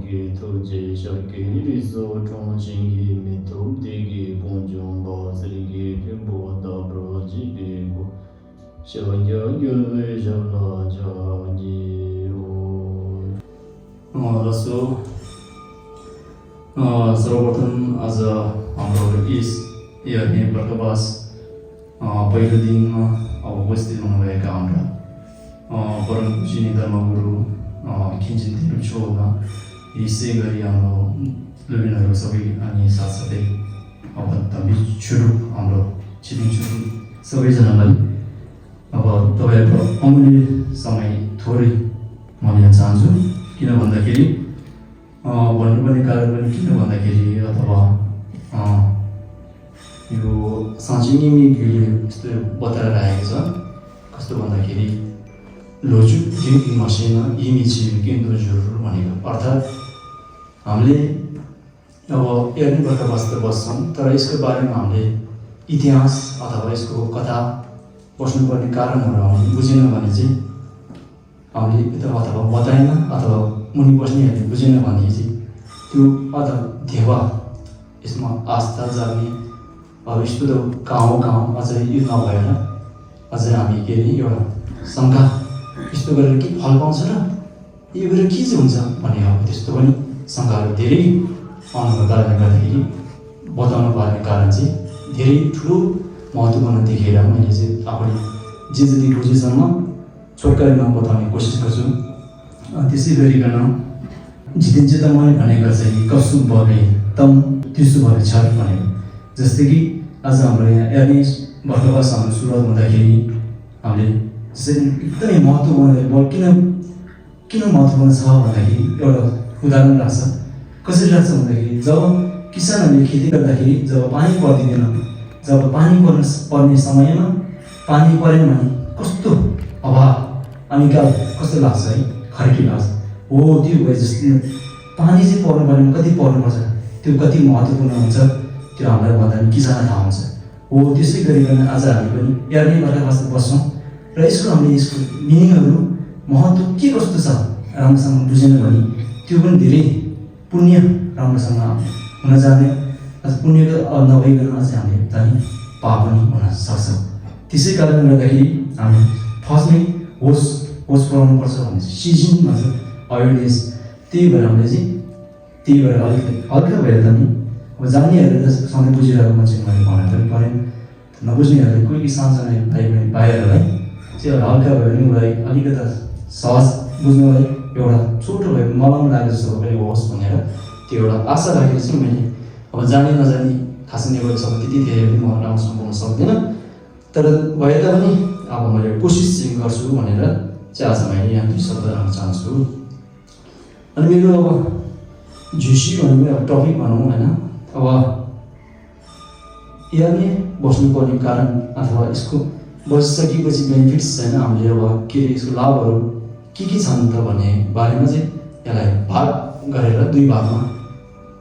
ge to je sha ge ri so chong jing ge mi to de ge bong jong ba zi ge de bo da bro ji ge go sha ya ge le ja la ja ji o so सर्वप्रथम आज हाम्रो यही प्रकाश पहिलो दिनमा अब उपस्थित हुनुभएका हाम्रा परम पूजनीय धर्मगुरु खिन्जिन तिरुछोमा यसै गरी हाम्रो लुबिनहरू सबै अनि साथसाथै अब तबी सुरु हाम्रो छिरिङ सुरु सबैजनालाई अब तपाईँहरूको अमूल्य समय थोरै म लिन चाहन्छु किन भन्दाखेरि भन्नुपर्ने कारण पनि किन भन्दाखेरि अथवा यो साँच्चै नै मिले यस्तो बताएर आएको छ कस्तो भन्दाखेरि लोजु ड्रिङ्किङ मसिन इमिची केन्द्र जरुर भनेको अर्थात् हामीले अब हेर्ने गर्दा बस्छौँ तर यसको बारेमा हामीले इतिहास अथवा यसको कथा बस्नुपर्ने कारणहरू हामीले बुझेन भने चाहिँ हामीले अथवा बताएन अथवा मुनि बस्नेहरूले बुझेन भने चाहिँ त्यो अथवा देवा यसमा आस्था जाग्ने अब यस्तो त गाउँ अझै यो नभएर अझै हामी के अरे एउटा शङ्का यस्तो गरेर के फल पाउँछ र यो गरेर के चाहिँ हुन्छ भन्ने अब त्यस्तो पनि शङ्काहरू धेरै आउनुको कारणले गर्दाखेरि बताउनु पर्ने कारण चाहिँ धेरै ठुलो महत्त्वपूर्ण देखेर मैले चाहिँ आफूले जे जति बुझेसम्म छोटकरीमा बताउने कोसिस गर्छु त्यसै गरिकन जितिन्छ त मैले भनेको छ कि कसु भए तम त्यसो भए छ भनेको जस्तै कि आज हाम्रो यहाँ हेर्ने बर्खावास हाम्रो सुरुवात हुँदाखेरि हामीले त्यसरी एकदमै महत्त्वपूर्ण किन महत्त्वपूर्ण छ भन्दाखेरि एउटा उदाहरण लाग्छ कसरी लाग्छ भन्दाखेरि जब किसानहरूले खेती गर्दाखेरि जब पानी पर्दिँदैन जब पानी पर्ने समयमा पानी परेन भने कस्तो अभाव अनिकाल कस्तो लाग्छ है खर्की लाग्छ हो त्यो भए जस्तै पानी चाहिँ पर्नु पर्ने कति पर्नुपर्छ त्यो कति महत्त्वपूर्ण हुन्छ त्यो हामीलाई भन्दा पनि किसानलाई थाहा हुन्छ हो त्यसै गरिकन आज हामी पनि हेर्ने गर्दा बस्छौँ र यसको मिनिङहरू महत्त्व के कस्तो छ राम्रोसँग बुझेन भने त्यो पनि धेरै पुण्य राम्रोसँग हुन जाने अझ पुण्यको नभइकन अझै हामीले चाहिँ पाप पनि हुन सक्छ त्यसै कारणले गर्दाखेरि हामी फर्स्टमै होस पुऱ्याउनुपर्छ भने सिजन भन्छ अवेरनेस त्यही भएर हामीले चाहिँ त्यही भएर अलिकति हल्का भएर त नि अब जान्नेहरूले त सधैँ बुझिरहेको मान्छे मैले भन्न पनि परेन नबुझ्नेहरूले कोही सानसानो भाइ बहिनी पाएरलाई चाहिँ हल्का भयो भने उसलाई अलिकति सहज बुझ्नलाई एउटा छोटो भयो मलम लाग्यो जस्तो पनि होस् भनेर त्यो एउटा आशा राखेर चाहिँ मैले अब जाने नजाने खास नेपाली शब्द त्यति धेरै पनि म राम्रोसँग बोल्न सक्दिनँ तर भए तापनि अब मैले कोसिस चाहिँ गर्छु भनेर चाहिँ आज मैले यहाँ 2 शब्द राख्न चाहन्छु अनि मेरो अब झुसी भन्ने अब टपिक भनौँ होइन अब हेर्ने बस्नुपर्ने कारण अथवा यसको बसिसकेपछि बेनिफिट्स होइन हामीले अब के अरे यसको लाभहरू के छन् त भन्ने बारेमा चाहिँ यसलाई भाग गरेर 2 भागमा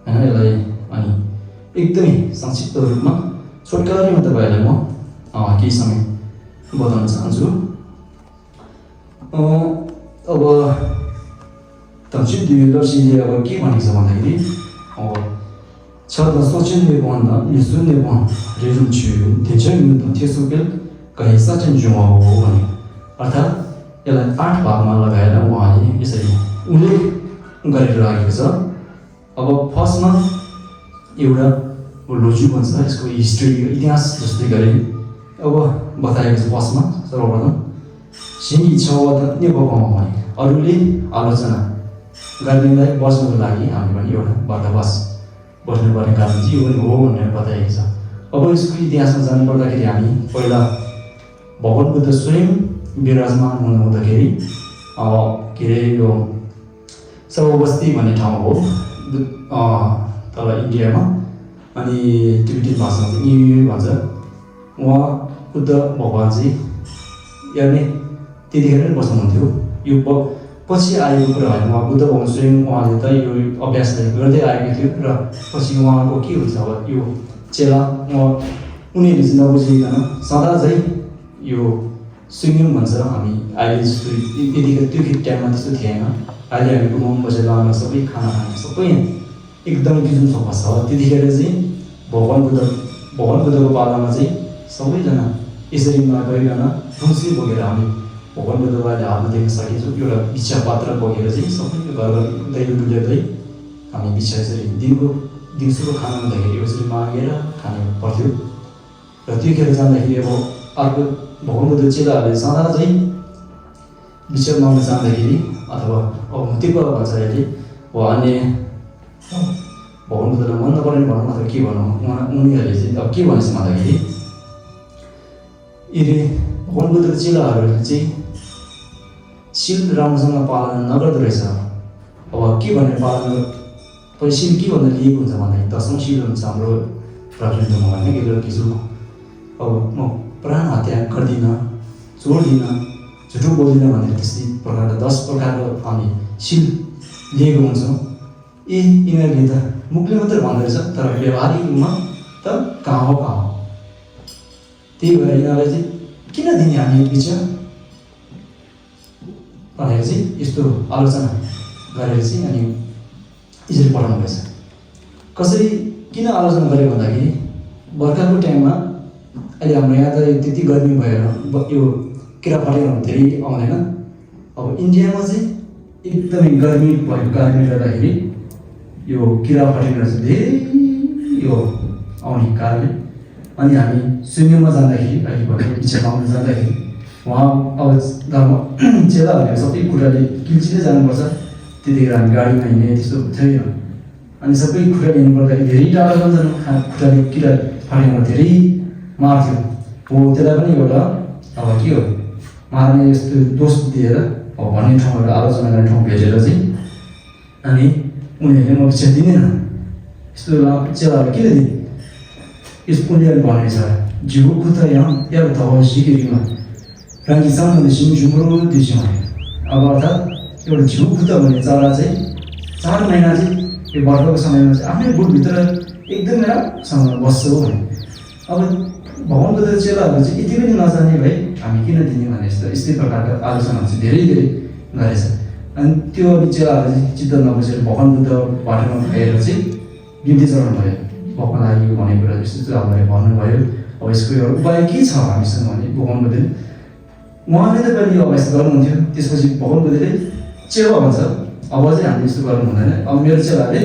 होइन यसलाई अनि एकदमै संक्षिप्त रूपमा छोटकरीमा तपाईँहरूलाई म केही समय बताउन चाहन्छु अब तन्सिप दिवेदर्शीले अब के भनेको छ भन्दाखेरि अब छ त सोचिने बन्द लिसुने बन्द रेजुम छु त्यसै त त्यसोबेल कहीँ सचन जुमा हो भने अर्थात् यसलाई 8 भागमा लगाएर उहाँले यसरी उल्लेख गरेर राखेको छ अब फर्स्टमा एउटा लोजु भन्छ यसको हिस्ट्री इतिहास जस्तै गरी अब बताएको छ फर्स्टमा सर्वप्रथम सिङ्गी छवटा नेपालमा भने अरूले आलोचना गर्नेलाई बस्नको लागि हामी पनि एउटा बर्खावास बस्नुपर्ने कारण चाहिँ यो पनि हो भनेर बताएको छ अब यसको इतिहासमा जानुपर्दाखेरि हामी पहिला भगवान बुद्ध स्वयं विराजमान हुँदाखेरि के अरे यो सर्वबस्ती भन्ने ठाउँ हो तल इन्डियामा अनि टिबेटियन भाषामा चाहिँ न्यु भन्छ उहाँ बुद्ध भगवान चाहिँ हेर्ने त्यतिखेर नै बस्नुहुन्थ्यो यो पछि आएको कुरा होइन उहाँ बुद्ध भगवान स्वयं उहाँले त यो अभ्यासलाई गर्दै आएको थियो र पछि उहाँको के हुन्छ अब यो चेला उनीहरूले चाहिँ नबुझिकन सदा चाहिँ यो स्विमिङ भन्छ हामी अहिले जस्तो यतिखेर त्यो टाइममा त्यस्तो थिएन। अहिले हामी गुमाउनु बसेर लाँदा सबै खाना खाने सबै एकदम किसिम सफा छ। त्यतिखेर चाहिँ भगवान् बुद्धको पालामा चाहिँ सबैजना यसरी नगरिकन खुसी बोकेर हामी भगवान् बुद्धलाई हातमा देख्न सकिन्छौँ। एउटा भिक्षा पात्र बोकेर चाहिँ सबैको घर दैलो डुलेर्दै हामी भिक्षा यसरी दिउँसोको खाना हुँदाखेरि यसरी मागेर खाने पर्थ्यो। र त्योखेर जाँदाखेरि अब अर्को भगवान् बुद्ध चेलाहरूले सदा चाहिँ भिक्षा माग्न जाँदाखेरि अथवा अब त्यो कुरा भन्छ अहिले हो अन्य भगवान् बुद्धलाई मन नपर्ने भनौँ अथवा के भनौँ उनीहरूले चाहिँ अब के भनेछ भन्दाखेरि यदि भगवान् बुद्धको चेलाहरूले चाहिँ सिल राम्रोसँग पालन नगर्दो रहेछ। अब के भनेर पालन पहिला सिल के भन्दा लिएको हुन्छ भन्दाखेरि 10औं सिल हुन्छ हाम्रो प्रकृतिमा होइन के छु अब म प्राण हत्या गर्दिनँ, छोड्दिनँ, झुटो बोल्दिनँ भनेर त्यस्तै प्रकारको 10 प्रकारको हामी सिल लिएको हुन्छौँ। यिनीहरूले त मुखले मात्रै भन्दो रहेछ तर व्यवहारिक रूपमा त कहाँ हो। त्यही भएर यिनीहरूलाई चाहिँ किन दिने हामी भिक्षा भनेर चाहिँ यस्तो आलोचना गरेर चाहिँ अनि यसरी पढाउनु भएछ। कसरी किन आलोचना गरे भन्दाखेरि बर्खाको टाइममा अहिले हाम्रो यहाँ त त्यति गर्मी भएर यो किराफटेहरू धेरै आउँदैन। अब इन्डियामा चाहिँ एकदमै गर्मी भएको कारणले गर्दाखेरि यो किराफटेहरू चाहिँ धेरै यो आउने कारणले अनि हामी स्विमिङमा जाँदाखेरि अहिले भर्खर भिक्षा पाउन जाँदाखेरि उहाँ अब धर्म चेलाहरूले सबै कुराले किल्चिँदै जानुपर्छ। त्यतिखेर हामी गाडीमा हिँड्ने त्यस्तो छैन। अनि सबै खुट्टा लिनु पर्दाखेरि धेरै टाढा जान्छन्, खुट्टाले किरा फाटेर धेरै मार्थ्यो। हो त्यसलाई पनि एउटा अब के हो मार्ने यस्तो दोष दिएर अब भन्ने ठाउँबाट आलोचना गर्ने ठाउँ भेटेर चाहिँ अनि उनीहरूले म भिक्षा दिँदैन यस्तो चेलाहरूले किन दिने यस उनीहरूले भनेको छ जिउ खुट्टा यहाँ या धवा सिकेरीमा राङ्गी सामने सिम झुम्रो दिन्छौँ। अब अर्थात् एउटा झिउ खुट्टा भन्ने चरा चाहिँ 4 महिना चाहिँ यो बर्खाको समयमा चाहिँ आफ्नै बुटभित्र एकदमै राम्रोसँग बस्छ हो भने अब भगवान् बुद्ध चेलाहरू चाहिँ यति पनि नजाने भए हामी किन दिने भने यस्तै प्रकारको आलोचनाहरू चाहिँ धेरै गरेछ। अनि त्यो अनि चेलाहरू चाहिँ चित्त नबसेर भगवान् बुद्ध बाटोमा गएर चाहिँ बिन्ती चढाउनु भयो। भगवान् आयो भन्ने कुरा यस्तो हामीलाई भन्नुभयो। अब यसको एउटा उपाय के छ हामीसँग भने भगवान् बुद्धले उहाँले त पनि यो अभ्यास गर्नुहुन्थ्यो। त्यसपछि भगवान् बुद्धले चेला भन्छ अब चाहिँ हामीले यस्तो गर्नु हुँदैन, अब मेरो चेलाले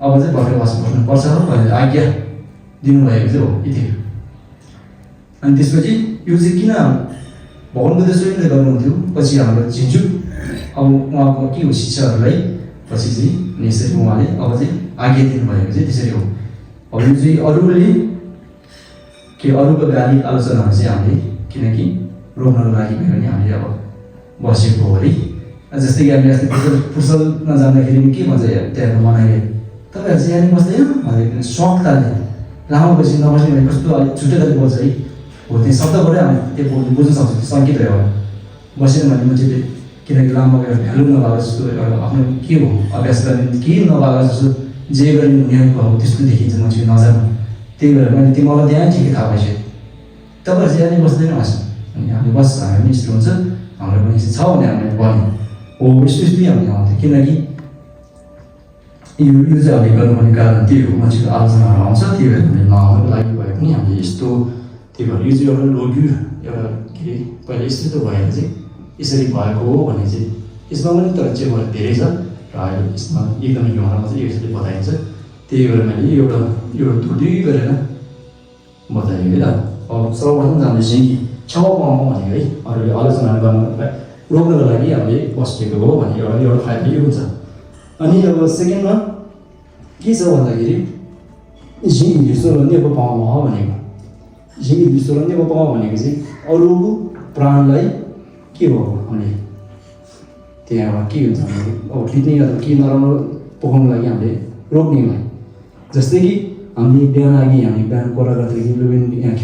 अब चाहिँ बटोबास बस्नुपर्छ भनेर आज्ञा दिनुभएको चाहिँ हो यति। अनि त्यसपछि यो चाहिँ किन भगवान् बुद्ध स्वयंले गर्नुहुन्थ्यो पछि हाम्रो झिन्झुक अब उहाँको के हो शिष्यहरूलाई पछि चाहिँ यसरी उहाँले अब चाहिँ आज्ञा दिनुभएको चाहिँ त्यसरी हो। अब यो चाहिँ अरूको गाली आलोचनाहरू चाहिँ हामीले किनकि रोक्नको लागि भयो भने हामीले अब बसेको हो है। जस्तै कि हामीले अस्ति फुर्सदमा जाँदाखेरि के भन्छ त्यहाँको मनाइले तपाईँहरू चाहिँ यहाँ बस्दैन भनेर सक्ताले लामो बसी नबस्ने भने कस्तो अलिक छुट्टै गरी बोल्छ है। हो त्यो शब्दबाटै हामी त्यो बुझ्न सक्छौँ, त्यो सङ्केत हो बसेन भने मान्छेले किनकि लामो गएर भ्यालु नभएको जस्तो एउटा आफ्नो के हो अभ्यास गर्ने केही नभएको जस्तो जे गर्ने हुने हो त्यस्तो देखिन्छ मान्छे नजानु। त्यही भएर मैले त्यो मलाई त्यहाँ ठिकै थाहा भइसक्यो तपाईँहरू चाहिँ यहाँ बस्दैन हाँस्नु अनि हामी बस्छ हामी पनि यस्तो हुन्छ हाम्रो पनि छ भने हामीले भन्यो हो यस्तो हामीले आउँथ्यो। किनकि यो चाहिँ हामीले गर्नुपर्ने कारण त्यही हो मान्छेको आलोचनाहरू आउँछ। त्यही भएर हामीले नआउनुको लागि भए पनि हामीले यस्तो त्यही भएर यो चाहिँ एउटा लोग्यु एउटा के अरे पहिला यस्तो त भएर चाहिँ यसरी भएको हो भने चाहिँ यसमा पनि तर चाहिँ धेरै छ र अहिले यसमा एकदमै युवामा चाहिँ यसरी बताइन्छ। त्यही भएर मैले एउटा त्रुटि गरेर बताएँ है त। अब सर्वप्रथम जान्दैछ कि छाउमा भनेको है अरूले आलोचना गर्न रोक्नको लागि हामीले बसेको हो भने एउटा फाइदा यो हुन्छ। अनि अब सेकेन्डमा के छ भन्दाखेरि झिङ विश्वरन्य पाउँ भनेको झिङ विश्वरन्य पाउँ भनेको चाहिँ अरूको प्राणलाई के हो भने त्यहाँ के हुन्छ भने अब फिट्ने अथवा के नराम्रो पकाउनु लागि हामीले रोक्ने लागि। जस्तै कि हामीले बिहान अघि हामी बिहान कोरा गर्दाखेरि लुबिन यहाँ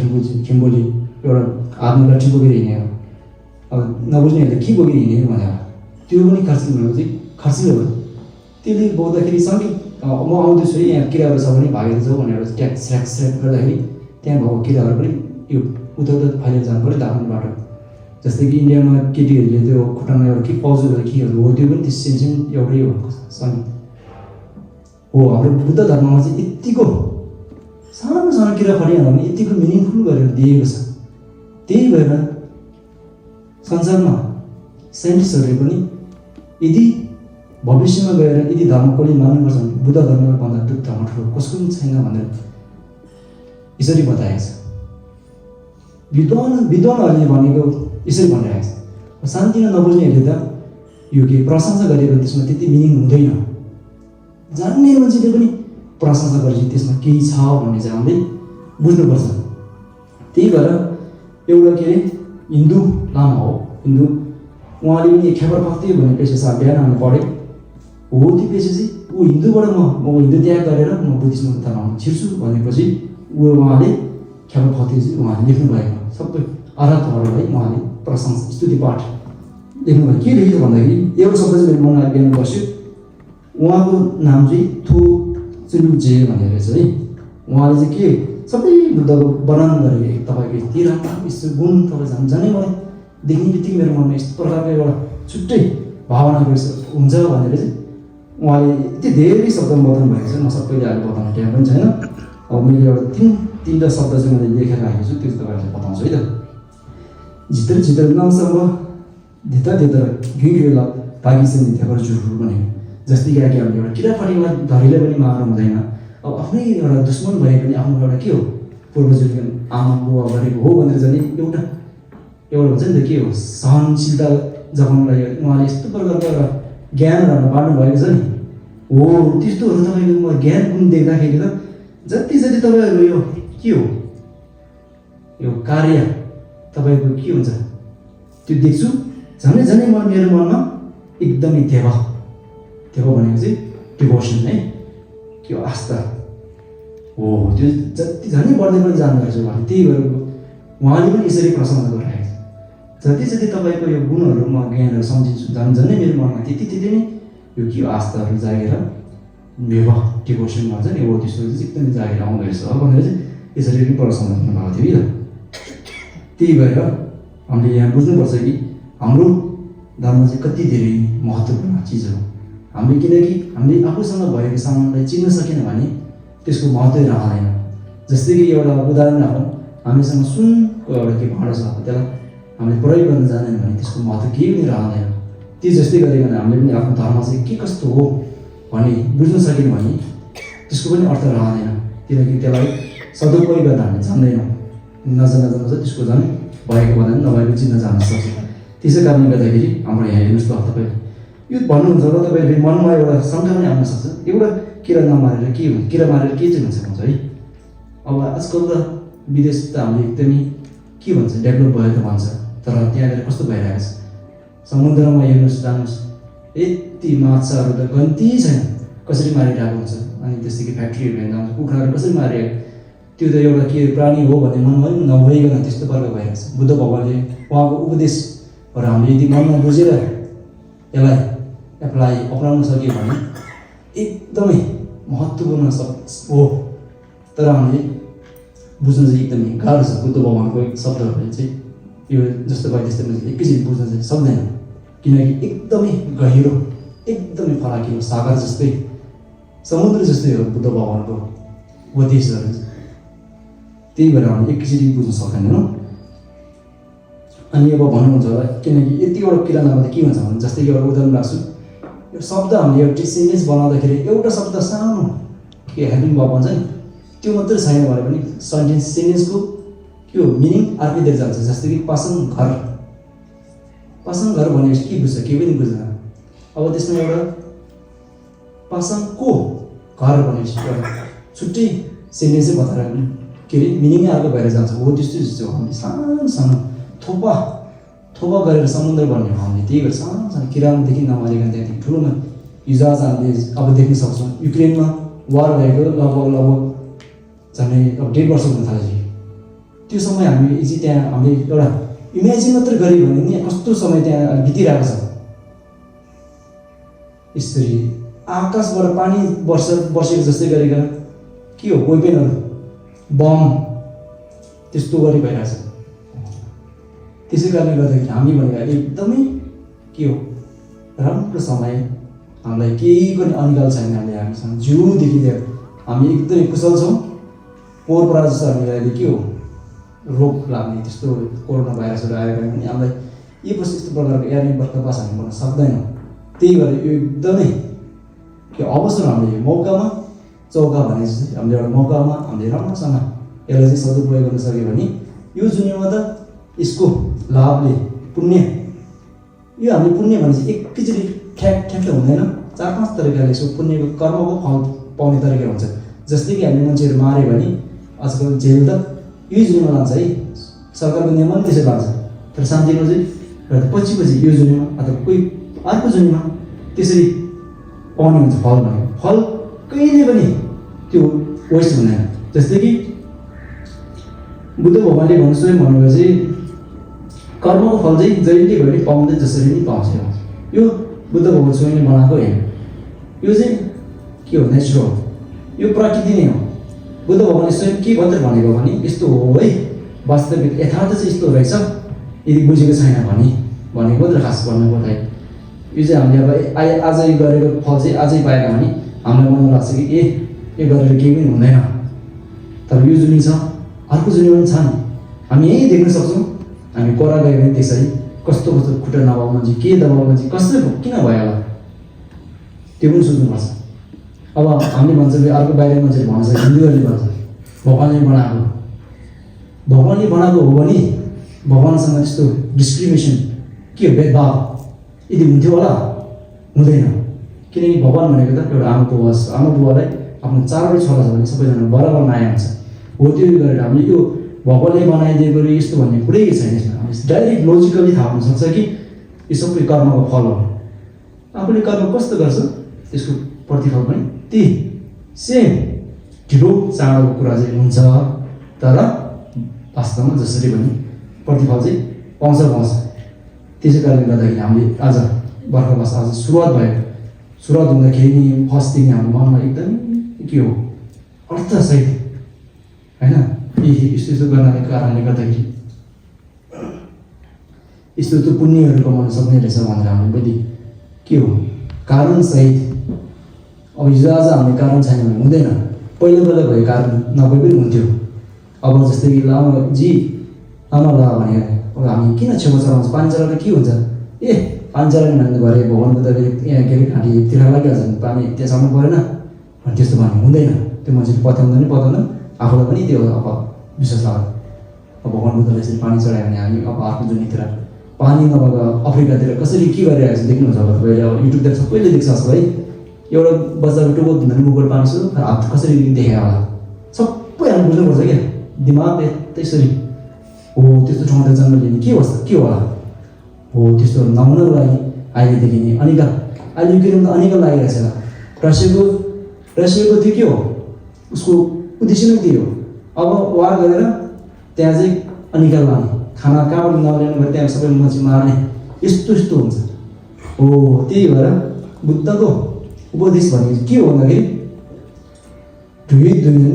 खिम्बोली एउटा हातमा लट्ठी बोकेर हिँड्यो अब नबुझ्नेहरूले के बोकेर हिँड्यो भनेर त्यो पनि खर्चिलो भनेको चाहिँ खर्चिलो हो। त्यसले बोक्दाखेरि सँगै म आउँदैछु यहाँ किराहरू छ भने भागेर जाउँ भनेर ट्याक स्याक गर्दाखेरि त्यहाँ भएको किराहरू पनि यो उता फैलिएर जानु पऱ्यो त आफ्नो बाटो। जस्तै कि इन्डियामा केटीहरूले त्यो खुट्टामा एउटा के पाउजहरू केहरू हो त्यो पनि त्यो सेम एउटै हो सङ्गीत हो। हाम्रो बुद्ध धर्ममा चाहिँ यत्तिको सानो सानो किराफटियाहरूलाई पनि यत्तिको मिनिङफुल गरेर दिएको छ। त्यही भएर संसारमा साइन्टिस्टहरूले पनि यदि भविष्यमा गएर यदि धर्म कसले मान्नुपर्छ भने बुद्ध धर्मभन्दा त्यो धर्म ठुलो कसको पनि छैन भनेर यसरी बताएको छ। विद्वानहरूले भनेको यसरी भनिरहेको छ। शान्तिमा नबुझ्नेहरूले त यो के प्रशंसा गरेको त्यसमा त्यति मिनिङ हुँदैन, जान्ने मान्छेले पनि प्रशंसा गरेपछि त्यसमा केही छ भन्ने चाहिँ हामीले बुझ्नुपर्छ। त्यही भएर एउटा के अरे हिन्दू लामा हो, हिन्दू, उहाँले पनि ख्यापर भक्ति भन्ने पेसा छ, बिहान हामीले पढेँ हो। त्यो पेसा चाहिँ ऊ हिन्दूबाट म हिन्दू त्याग गरेर म बुद्धिज्म धर्ममा छिर्छु भनेपछि उहाँले ख्यापर भक्ति चाहिँ उहाँले लेख्नु भएको सबै आराधकहरूलाई उहाँले प्रशंसा स्तुति पाठ लेख्नुभयो। के लेख्छ भन्दाखेरि एउटा शब्द चाहिँ मेरो मनमा ज्ञान बस्यो। उहाँको नाम चाहिँ थो चुलुजे भनेर रहेछ है। उहाँले चाहिँ के सबै बुद्धको वर्णन गरेको तपाईँको यति राम्रो यस्तो गुण तपाईँ जाने मलाई देख्ने बित्तिकै मेरो मनमा यस्तो प्रकारको एउटा छुट्टै भावना हुन्छ भनेर चाहिँ उहाँले यति धेरै शब्द बताउनु भएको छ। म सबैले अहिले बताउनु टाइम पनि छैन। अब मैले एउटा तिनवटा शब्द चाहिँ मैले लेखेर राखेको छु, त्यो तपाईँहरूलाई बताउँछु है त। झित्र झित्र नामसम्म धेता धेता घिउला पाकिस्तान मिथ्याबाट जुरु भनेको जस्तै कि हामीले एउटा किराफटीमा धरीले पनि मार्नु हुँदैन। अब आफ्नै एउटा दुश्मन भए पनि आफ्नो एउटा के हो पूर्वजहरूले आमा बुवा गरेको हो भनेर जाने एउटा हुन्छ नि त के हो सहनशीलता जगाउनलाई उहाँले यस्तो प्रकारको एउटा ज्ञानहरू बाँड्नु भएको छ नि हो। त्यस्तोहरू तपाईँको म ज्ञान गुण देख्दाखेरि त जति जति तपाईँहरू यो के हो यो कार्य तपाईँको के हुन्छ त्यो देख्छु झनै झनै मेरो मनमा एकदमै देवा भनेको चाहिँ डिभोसन है, के हो आस्था हो। त्यो जति झनै बढ्दै पनि जानुभएको छ उहाँले। त्यही भएर उहाँले पनि यसरी प्रशंसा गरिरहेको छ। जति जति तपाईँको यो गुणहरू म ज्ञानहरू सम्झिन्छु झनै मेरो मनमा त्यति नै यो के हो आस्थाहरू जागेर विवाह डिभोसन भन्छ नि हो त्यस्तो चाहिँ एकदमै जागेर आउँदो रहेछ भनेर चाहिँ यसरी पनि प्रशंसा गर्नुभएको थियो है त। त्यही भएर हामीले यहाँ बुझ्नुपर्छ कि हाम्रो धर्म चाहिँ कति धेरै महत्त्वपूर्ण चिज हो। हामीले किनकि हामीले आफूसँग भएको सामानलाई चिन्न सकेन भने त्यसको महत्त्वै रहँदैन। जस्तै कि एउटा उदाहरण राखौँ, हामीसँग सुनको एउटा के भाँडो छ, त्यसलाई हामीले प्रयोग गर्न जानेन भने त्यसको महत्त्व केही पनि रहँदैन। त्यो जस्तै गरिकन हामीले पनि आफ्नो धर्म चाहिँ के कस्तो हो भने बुझ्न सकेन भने त्यसको पनि अर्थ रहँदैन, किनकि त्यसलाई सदुपयोग गर्न हामीले जान्दैनौँ। नजान्दा चाहिँ त्यसको झन् भएको भन्दा पनि नभएको चिन्न जान सक्छ। त्यसै कारणले गर्दाखेरि हाम्रो यहाँ हेर्नुहोस् त तपाईँ यो भन्नुहुन्छ र तपाईँले मनमा एउटा शङ्का पनि आउन सक्छ, एउटा किरा नमारेर के हुन्छ, किरा मारेर के चाहिँ हुन्छ भन्छ है। अब आजकल त विदेश त हामीले एकदमै के भन्छ डेभलप भयो त भन्छ, तर त्यहाँनिर कस्तो भइरहेको छ समुद्रमा हेर्नुहोस् जानुहोस् यति माछाहरू त गन्ती छैन कसरी मारिरहेको हुन्छ। अनि त्यस्तै कि फ्याक्ट्रीहरू हेर्न जान्छ कुखुराहरू कसरी मारिरहेको, त्यो त एउटा के प्राणी हो भन्ने मनमा पनि नभइकन त्यस्तो प्रकार भइरहेको छ। बुद्ध भगवान्ले उहाँको उपदेशहरू हामीले यदि मनमा बुझेर यसलाई अपनाउन सक्यो भने एकदमै महत्त्वपूर्ण हो। तर हामीले बुझ्न चाहिँ एकदमै गाह्रो छ। बुद्ध भगवान्को शब्दहरूले चाहिँ यो जस्तो भयो त्यस्तो मान्छेले एकैचोटि बुझ्न चाहिँ सक्दैन, किनकि एकदमै गहिरो एकदमै फराकिलो सागर जस्तै समुद्र जस्तै हो बुद्ध भगवान्को उपदेशहरू। त्यही भएर हामीले एकैचोटि बुझ्न सक्दैनौँ। अनि अब भन्नुहुन्छ होला किनकि यतिवटा किरा नभए के हुन्छ भने जस्तै एउटा उदाहरण राख्छु, यो शब्द हामीले एउटा सेन्टेन्स बनाउँदाखेरि एउटा शब्द सानो के हेल्पिङ भर्ब भन्छ नि त्यो मात्रै छैन भने पनि सेन्टेन्सको के हो मिनिङ अर्कैतिर जान्छ। जस्तै कि पासाङ घर भनेपछि के बुझ्छ, केही पनि बुझ्दैन। अब त्यसमा एउटा पासाङको घर भनेपछि एउटा छुट्टै सेन्टेन्सै बताएर के अरे मिनिङै अर्को भएर जान्छ हो। त्यस्तो जस्तो हामीले सानो सानो थोपा गरेर समुद्र बन्ने हो हामीले। त्यही भएर सानो सानो किरादेखि नमारिकन त्यहाँदेखि ठुलोमा हिजो आज हामीले अब देख्न सक्छौँ युक्रेनमा वार भएको लगभग झन्डै अब 1.5 वर्ष हुन थालेको थियो। त्यो समय हामी चाहिँ त्यहाँ हामीले एउटा इमेजिन मात्रै गऱ्यो भने नि कस्तो समय त्यहाँ बितिरहेको छ। यसरी आकाशबाट पानी बसेको जस्तै गरिकन के हो वेपनहरू बम त्यस्तो गरी भइरहेछ। त्यसै कारणले गर्दाखेरि हामी भनेको एकदमै के हो राम्रो समय हामीलाई केही पनि अनिकाल छैन। हामीसँग जिउदेखि लिएर हामी एकदमै कुशल छौँ। पोहोर परा जस्तो हामीलाई अहिले के हो रोग लाग्ने त्यस्तो कोरोना भाइरसहरू आयो भने पनि हामीलाई यस्तो प्रकारको एयरने बर्खापास हामी गर्न सक्दैनौँ। त्यही भएर यो एकदमै के अवसर हामीले यो मौकामा चौका भने जस्तै हामीले एउटा मौकामा हामीले राम्रोसँग यसलाई चाहिँ सदुपयोग गर्न सक्यो भने यो दुनियाँमा त यसको लाभले पुण्य यो हामीले पुण्य भने चाहिँ एकैचोटि ठ्याक त हुँदैन। 4-5 तरिकाले यसको पुण्यको कर्मको फल पाउने तरिका हुन्छ। जस्तै कि हामीले मान्छेहरू माऱ्यो भने आजकल जेल त यही जुनीमा लान्छ है, सरकारको नियम पनि त्यसै लान्छ। तर शान्तिमा चाहिँ पछि यो जुनीमा अथवा कोही अर्को जुनीमा त्यसरी पाउने हुन्छ फल भनेको। फल कहिले पनि त्यो वेस्ट हुँदैन। जस्तै कि बुद्ध भगवान्ले स्वयं भन्नुभयो चाहिँ कर्मको फल चाहिँ जहिले पनि पाउँदै जसरी नै पाउँछ। यो बुद्ध भगवान् स्वयंले बनाएको होइन, यो चाहिँ के हो नेचुरल, यो प्रकृति नै हो। बुद्ध भगवान्ले स्वयं के मात्र भनेको भने यस्तो हो है, वास्तविक यथार्थ चाहिँ यस्तो रहेछ यदि बुझेको छैन भने भनेको मात्र खास भन्नुपर्दाखेरि यो चाहिँ हामीले अब आज यो गरेको फल चाहिँ आजै पाएन भने हामीलाई मन लाग्छ कि यो गरेर केही पनि हुँदैन। तर यो जुनी छ अर्को जुनी पनि छ नि, हामी यही देख्न सक्छौँ। हामी कोरा गयो भने त्यसरी कस्तो खुट्टा नभएको मान्छे के दबाएको मान्छे कसरी किन भयो होला त्यो पनि सोच्नुपर्छ। अब हामीले भन्छ कि अर्को बाहिर मान्छेले भन्छ हिन्दूहरूले भन्छ भगवान्ले बनाएको हो भने भगवान्सँग त्यस्तो डिस्क्रिमिनेसन के हो भेदभाव यदि हुन्थ्यो होला, हुँदैन। किनकि भगवान् भनेको त एउटा आमा बुवालाई आफ्नो 4वटा छोरा छ भने सबैजना बराबर माया हुन्छ। हो त्यो गरेर हामीले यो भगवान्ले बनाइदिएको यस्तो भन्ने कुरै छैन। हामी डाइरेक्ट लोजिकली थाहा हुनसक्छ कि यो सबै कर्मको फल हो। आफूले कर्म कस्तो गर्छ त्यसको प्रतिफल पनि त्यही सेम ढिलो चाँडोको कुरा चाहिँ हुन्छ। तर वास्तवमा जसरी पनि प्रतिफल चाहिँ पाउँछ। त्यसै कारणले गर्दाखेरि हामीले आज बर्खापास आज सुरुवात हुँदाखेरि नि फर्स्ट दिन हाम्रो मनमा एकदमै के हो अर्थसहित होइन यस्तो गर्नाले कारणले गर्दाखेरि यस्तो पुण्यहरू कमाउन सक्ने रहेछ भनेर हामीले पनि के हो कारणसहित। अब हिजो आज हामीले कारण छैन भने हुँदैन। पहिला भएको कारण नभए पनि हुन्थ्यो। अब जस्तै कि आमा ला भने अब हामी किन छेउमा चलाउँछ पानी चलाएर के हुन्छ पानी चलाउने भन्नु गरे भगवान्को त यहाँ के अरे घाँटीतिर लागिहाल्छ पानी त्यहाँ चलाउनु परेन भने त्यस्तो भन्नु हुँदैन। त्यो मान्छेले पत्याउँदैन आफूलाई पनि त्यो अब विश्वास लाग्यो। अब भगवान् बुद्धले यसरी पानी चढायो भने हामी अब अर्को जुनीतिर पानी नभएको अफ्रिकातिर कसरी के गरिरहेको छ देख्नुहुन्छ होला तपाईँले। अब युट्युबतिर सबैले देख्छ आजकल है, एउटा बच्चाको टुप्पो धुँदा मुखबाट पानी सुरु हात कसरी देखेको होला सबै हामी बुझ्नुपर्छ क्या। दिमाग त्यसरी हो त्यस्तो ठाउँमा जन्म लिने के होला हो त्यस्तो नहुनको लागि अहिलेदेखि नै अनिकाल अहिले यो किनभने अनिकाल लागिरहेको छ। रसियाको त्यो के हो उसको उद्देश्य नै त्यही हो। अब वार गरेर त्यहाँ चाहिँ अनिकाल लाने खाना कहाँबाट नल्याउनु भयो त्यहाँ सबै मान्छे मार्ने यस्तो हुन्छ हो। त्यही भएर बुद्धको उपदेश भनेको के हो भन्दाखेरि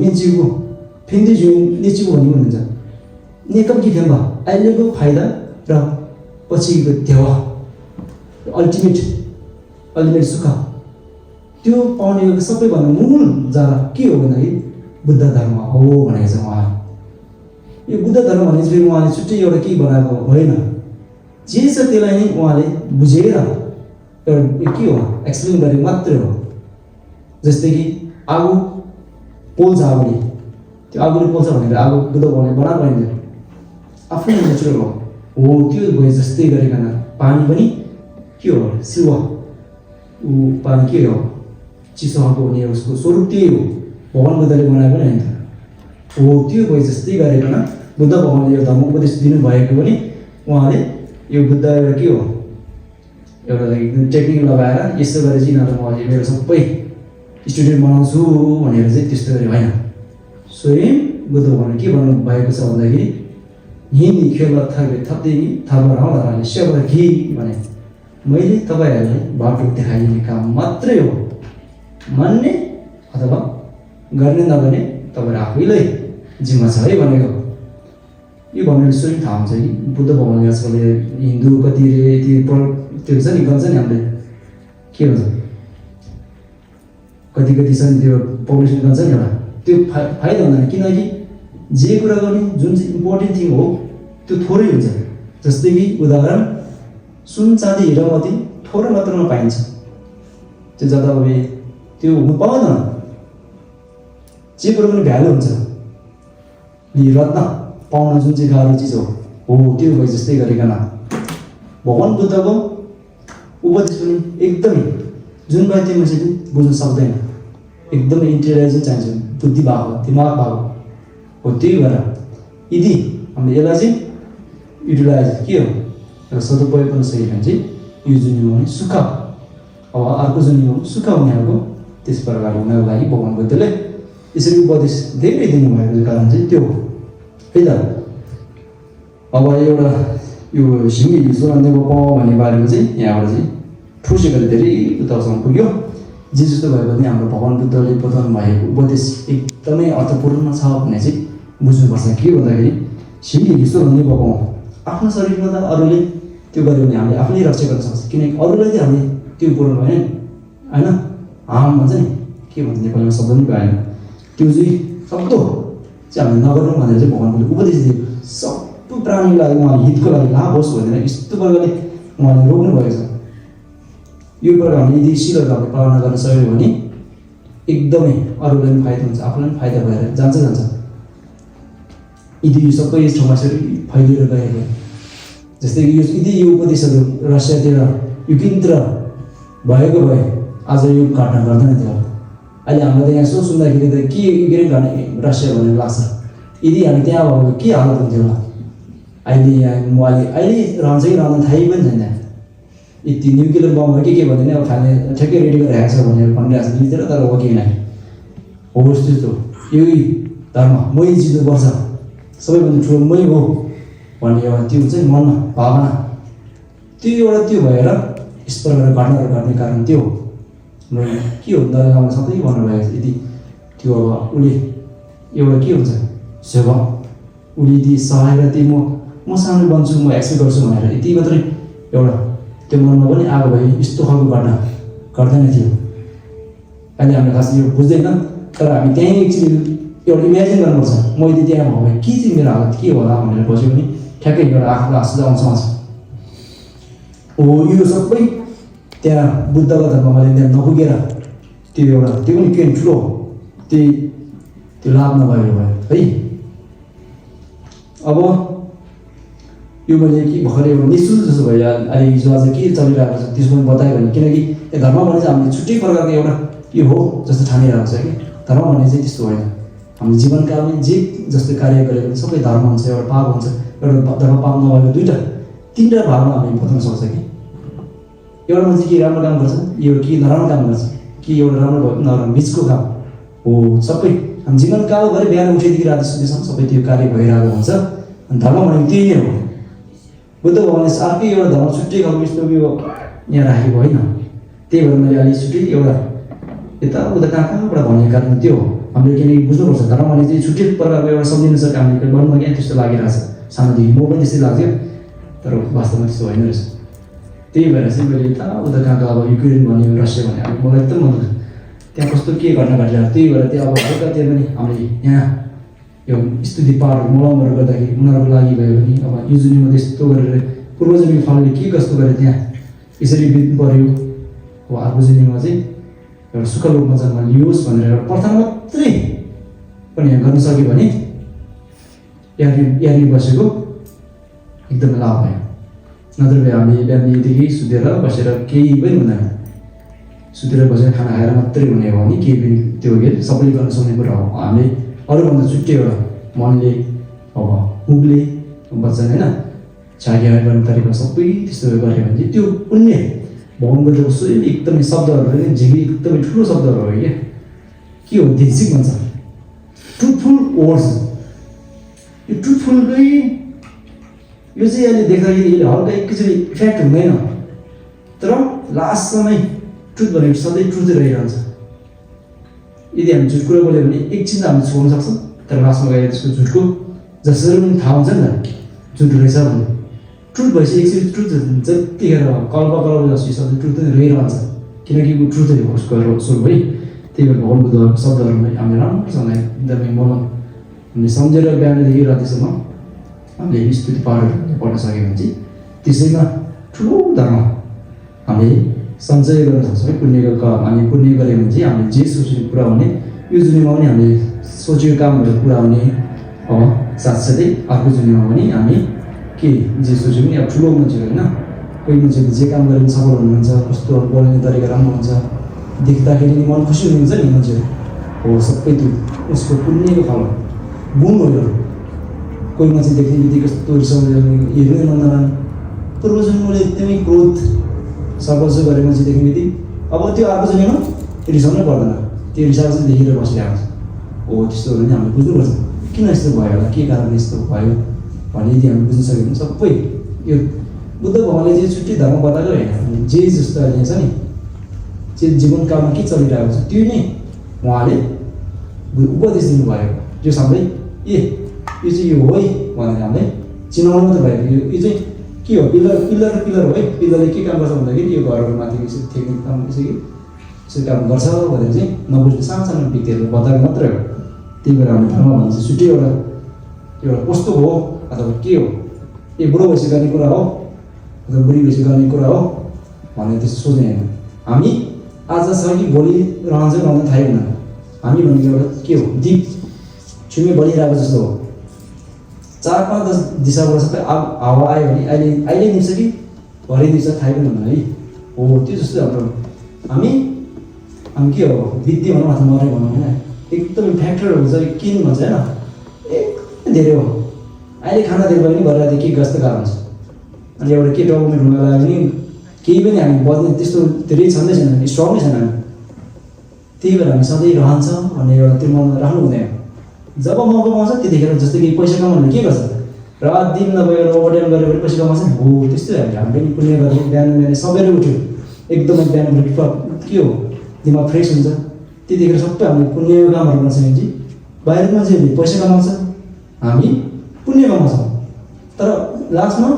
नेचिको भन्ने हुन्छ नेकम कि फेम्बा अहिलेको फाइदा र पछिको देवा अल्टिमेट सुख त्यो पाउने सबैभन्दा मूल जरा के हो भन्दाखेरि बुद्ध धर्म हो भनेको छ उहाँ। यो बुद्ध धर्म भने चाहिँ उहाँले छुट्टै एउटा केही बनाएको होइन, जे छ त्यसलाई नै उहाँले बुझेर एउटा के हो एक्सप्लेन गरेको मात्रै हो। जस्तै कि आगो पोल्छ, आगोले त्यो आगोले पोल्छ भनेर आगो बुद्ध भगवान्ले बनाएको होइन, आफ्नै नेचुरल हो। त्यो भए जस्तै गरिकन पानी पनि के हो सिल्वा पानी के हो चिसो खालको हुने उसको स्वरूप त्यही हो। भगवान् बुद्धले बनाएको पनि होइन हो। त्यो भए जस्तै गरिकन बुद्ध भगवान्ले यो धर्म उपदेश दिनुभएको पनि उहाँले यो बुद्ध एउटा के हो एउटा टेक्निक लगाएर यसो गरेर चाहिँ यिनीहरू म मेरो सबै स्टुडेन्ट बनाउँछु भनेर चाहिँ त्यस्तो गरे होइन। स्वयं बुद्ध भगवान्ले के भन्नु भएको छ भन्दाखेरि हिँडी खेल थप्दै थर्म रहँदा सेवा घि भने मैले तपाईँहरूलाई बाटो देखाइने काम मात्रै हो, मान्ने अथवा गर्ने नगर्ने तपाईँहरू आफैलाई जिम्मा छ है भनेको। यो भन्ने स्वयं थाहा हुन्छ कि बुद्ध भगवान्ले आजकल हिन्दू कतिले त्यो छ नि गर्छ नि हामीले के भन्छ कति छ नि त्यो पब्लिसिटी गर्छ नि एउटा त्यो फाइदा हुँदैन किनकि जे कुरा गर्ने जुन चाहिँ इम्पोर्टेन्ट थिङ हो त्यो थोरै हुन्छ जस्तै कि उदाहरण सुन चाँदी हिरा मोती थोरै मात्रामा पाइन्छ त्यो ज्यादा अब त्यो हुनु पाउँदैन जे कुरा पनि भ्यालु हुन्छ नि रत्न पाउन जुन चाहिँ गाह्रो चिज हो त्यो भयो जस्तै गरिकन भगवान् बुद्धको उपदेश पनि एकदमै जुन व्यक्ति मान्छेले बुझ्न सक्दैन एकदमै इन्टेलिजेन्ट चाहिन्छ बुद्धि भएको दिमाग भएको हो त्यही भएर यदि हामीले यसलाई चाहिँ युटिलाइज के हो र सदुपयोग गर्न सकेन भने चाहिँ यो जुनीमा पनि सुख अब अर्को जुनीमा पनि सुख हुने खालको त्यस प्रकार हुनको लागि भगवान् बुद्धले यसरी उपदेश धेरै दिनुभएको कारण चाहिँ त्यो हो है त अब एउटा यो सिङ्गी हिजो पाउँ भन्ने बारेमा चाहिँ यहाँबाट चाहिँ ठुसी गरी धेरै उतासम्म पुग्यो जे जस्तो भए पनि हाम्रो भगवान् बुद्धले बताउनु भएको उपदेश एकदमै अर्थपूर्ण छ भन्ने चाहिँ बुझ्नुपर्छ के भन्दाखेरि सिङ्गी हिजो भन्ने पाउँ आफ्नो शरीरमा त अरूले त्यो गर्यो भने हामीले आफूले रक्षा गर्न सक्छ किनकि अरूलाई चाहिँ हामीले त्यो बोल्नु भएन होइन हाम भन्छ नि के भन्छ नेपालीमा शब्द पनि भएन त्यो चाहिँ सक्दो चाहिँ हामीले नगर्नु भनेर चाहिँ भगवान्ले उपदेश दियो सबै प्राणीलाई उहाँले हितको लागि लाभ होस् भनेर यस्तो प्रकारले उहाँले रोक्नु भएको छ यो प्रकार हामीले यदि शिरहरू हामीले पालना गर्न सक्यो भने एकदमै अरूलाई पनि फाइदा हुन्छ आफूलाई पनि फाइदा भएर जान्छ यदि यो सबै यस ठाउँमा फैलिएर गएको जस्तै कि यदि यो उपदेशहरू रसियातिर युक्रेनतिर भएको भए आज यो घटना गर्दैन थियो अहिले हामीलाई त यहाँ यसो सुन्दाखेरि त के युक्रेन घटना रसिया भनेर लाग्छ यदि हामी त्यहाँ भएको के हालत हुन्थ्यो होला अहिले यहाँ म अहिले रहन्छ कि रहँदैन थाहै पनि छैन यति न्युक्लियर बम हो के भन्दैन अब खाने ठ्याक्कै रेडी गरेर राखेको छ भनेर भनिरहेको छ नितिर तर हो कि होइन होस् त्यस्तो यही धर्म मै जित्नुपर्छ सबैभन्दा ठुलो मै हो भन्ने एउटा त्यो हुन्छ नि मनमा भावना त्यो एउटा त्यो भएर यस प्रकार घटनाहरू घट्ने कारण त्यो हो के हो दल गाउँमा सधैँ भन्नुभएको यदि त्यो अब उसले एउटा के हुन्छ सेवा उसले यदि सहायता त्यही म सानो बन्छु म एक्सेप्ट गर्छु भनेर यति मात्रै एउटा त्यो मनमा पनि आएको भए यस्तो खालको घटना घट्दैन थियो अहिले हामीले खास यो बुझ्दैन तर हामी त्यहीँ एकचोटि एउटा इमेजिन गर्नुपर्छ म यदि त्यहाँ भयो भने के चाहिँ मेरो हालत के होला भनेर बस्यो भने ठ्याक्कै एउटा आफ्नो हाँसो आउँछ हो यो सबै त्यहाँ बुद्धको धर्ममा त्यहाँ नपुगेर त्यो एउटा त्यो पनि के ठुलो त्यो लाभ नभएको भयो है अब यो मैले के भर्खर एउटा निःशुल्क जस्तो भयो अहिले हिजो आज के चलिरहेको छ त्यसको पनि बतायो भने किनकि धर्म भने चाहिँ हामीले छुट्टै प्रकारको एउटा यो हो जस्तो ठानिरहेको छ कि धर्म भने चाहिँ त्यस्तो होइन हामीले जीवनकालमा जे जस्तो कार्य गरे पनि सबै धर्म हुन्छ एउटा पाप हुन्छ एउटा धर्म पाप नभएको तिनवटा भागमा हामीले बताउन सक्छ कि एउटा मान्छे के राम्रो काम गर्छ यो के नराम्रो काम गर्छ कि एउटा राम्रो नराम्रो बिचको काम हो सबै हामी जीवनकालभरि बिहान उठेदेखि राति सुतेसम्म सबै त्यो कार्य भइरहेको हुन्छ अनि धर्म भनेको त्यही नै हो बुद्ध भगवान्ले अर्कै एउटा धर्म छुट्टै खालको यस्तो यो यहाँ राखेको होइन त्यही भएर मैले अलिक छुट्टै एउटा यताउता कहाँबाट भनेको कारण त्यो हो हामीले किनकि बुझ्नुपर्छ धर्म भने चाहिँ छुट्टै प्रकारको एउटा सम्झिन सक्छ हामीले मनमा क्या त्यस्तो लागिरहेको छ सानोदेखि म पनि त्यस्तै लाग्थ्यो तर वास्तवमा त्यस्तो होइन रहेछ त्यही भएर चाहिँ मैले यताउता कहाँको अब युक्रेन भन्यो रसिया भन्यो अब मलाई एकदम मन त्यहाँ कस्तो के घटना घटिरहेको त्यही भएर त्यहाँ अब हल्का त्यहाँ पनि हामीले यहाँ यो स्तुति पाठहरू मलमहरू गर्दाखेरि उनीहरूको लागि भयो भने अब यो जुनीमा त्यस्तो गरेर पूर्वजन्मी फलले के कस्तो गरेर त्यहाँ यसरी बित्नु पऱ्यो अब अर्को जुनीमा चाहिँ एउटा सुख रूपमा जन्म लियोस् भनेर एउटा प्रार्थना मात्रै पनि यहाँ गर्न सक्यो भने यहाँनिर बसेको एकदमै लाभ भयो नत्र भए हामीले बिहानदेखि सुतेर बसेर केही पनि हुँदैन सुतेर बसेर खाना खाएर मात्रै हुने हो भने केही पनि त्यो के सबैले गर्न सक्ने कुरा हो हामीले अरूभन्दा छुट्टै एउटा मनले अब मुखले वचन होइन छागिया गर्ने तरिका सबै त्यस्तो गऱ्यो भने चाहिँ त्यो पुण्य भगवान् बुद्धको स्वयं एकदमै शब्दहरू झिकी एकदमै ठुलो शब्दहरू हो क्या के हो देशिक भन्छ ट्रुथफुल वर्ड्स यो ट्रुथफुलकै यो चाहिँ अहिले देख्दाखेरि यसले हल्का एकैचोटि इफेक्ट हुँदैन तर लास्ट समय ट्रुथ भनेको सधैँ ट्रुथै रहिरहन्छ यदि हामी झुट कुरा बोल्यो भने एकछिन हामीले छुपाउन सक्छौँ तर लास्टमा गएर त्यसको झुटको जसरी पनि थाहा हुन्छ नि त जुन रहेछ भने ट्रुथ भएपछि एकचोटि ट्रुथ जतिखेर कल्प जस्तो शब्द ट्रुथ नै रहिरहन्छ किनकि ऊ ट्रुथै हो उसको स्वरूप है। त्यही भएर भगवान् बुद्धको शब्दहरूमा हामीले राम्रोसँग एकदमै मनन हामीले सम्झेर बिहानदेखि रातिसम्म हामीले स्तुति पाठहरू पढ्न सक्यो भने चाहिँ त्यसैमा ठुलो धर्म हामीले सञ्चय गर्न सक्छौँ है। पुण्यको हामी पुण्य गऱ्यो भने चाहिँ हामीले जे सोचेको पुरा हुने, यो जुनीमा पनि हामीले सोचेको कामहरू पुरा हुने हो। साथसाथै अर्को जुनीमा पनि हामी के जे सोच्यो भने अब ठुलो मान्छेहरू होइन, कोही मान्छेले जे काम गरेर सफल हुनुहुन्छ, कस्तो बोल्ने तरिका राम्रो हुन्छ, देख्दाखेरि मन खुसी हुनुहुन्छ नि मान्छेहरू हो, सबै त्यो उसको पुण्यको फल गुण हो। यो कोही मान्छे देख्ने बित्तिकै कस्तो हेर्नै मन नलाग्ने पूर्वजन्मले एकदमै क्रोध सर्वस्व गरेर मान्छे देख्ने बित्तिकै अब त्यो अर्को जन्ममा रिसाउनै पर्दैन, त्यो रिसाएको चाहिँ देखेर बसिरहेको हुन्छ हो। त्यस्तोहरू नि हामीले बुझ्नुपर्छ किन यस्तो भयो होला, के कारणले यस्तो भयो भने यदि हामी बुझ्न सक्यो भने सबै यो बुद्ध भगवान्ले जे छुट्टै धर्म बताएको होइन, जे जस्तो अहिले छ नि जे जीवनकालमा के चलिरहेको छ त्यो नै उहाँले उपदेश दिनुभएको, जो सबै यो चाहिँ यो हो है भनेर हामीले चिनाउनु मात्रै भएको। यो चाहिँ के हो, पिलर पिलर पिलर हो है। पिलरले के काम गर्छ भन्दाखेरि यो घरहरू माथि यसरी टेक्निक काम यसरी काम गर्छ भनेर चाहिँ नबुझ्ने सानो सानो व्यक्तिहरू बताएको मात्रै हो। त्यही भएर हामीले धर्म भन्ने चाहिँ छुट्टै एउटा कस्तो हो अथवा के हो, ए बुढो भएपछि गर्ने कुरा हो अथवा बुढी भएपछि गर्ने कुरा हो भनेर त्यस्तो सोच्ने होइन। हामी आज छ कि भोलि रहन्छ रहँदा थाहै हुँदैन। हामी भनेको एउटा के हो, दीप छुमे बलिरहेको जस्तो हो। 4-5 दिशाबाट सबै हावा आयो भने अहिले निप्छ कि भरे निप्छ थाहै पनि हुँदैन है हो। त्यो जस्तो हाम्रो हामी के हो, विद्या भनौँ अथवा मरै भनौँ होइन, एकदमै फ्याक्टर हुन्छ किन भन्छ होइन, एकदमै धेरै हो। अहिले खाना धेरै भयो भने भएर के कस्तो गाह्रो हुन्छ। अनि एउटा के डकुमेन्ट हुन लाग्यो भने केही पनि हामी बज्ने त्यस्तो धेरै छँदै छैन, स्ट्रङ नै छैन हामी। त्यही भएर हामी सधैँ रहन्छ भन्ने एउटा त्यो मनमा राख्नु हुँदैन। जब मौका पाउँछ त्यतिखेर जस्तै कि पैसा कमाउनु के गर्छ, रात दिन नभएर ओभरटाइम गरेर पनि पैसा कमाउँछ हो। त्यस्तै हामी पनि पुण्य गरेर बिहान सबैले उठ्यो एकदमै बिहान के हो दिमाग फ्रेस हुन्छ, त्यतिखेर सबै हामीले पुण्य कामहरू गर्छ भने चाहिँ बाहिर मान्छेहरूले पैसा कमाउँछ, हामी पुण्य कमाउँछौँ। तर लास्टमा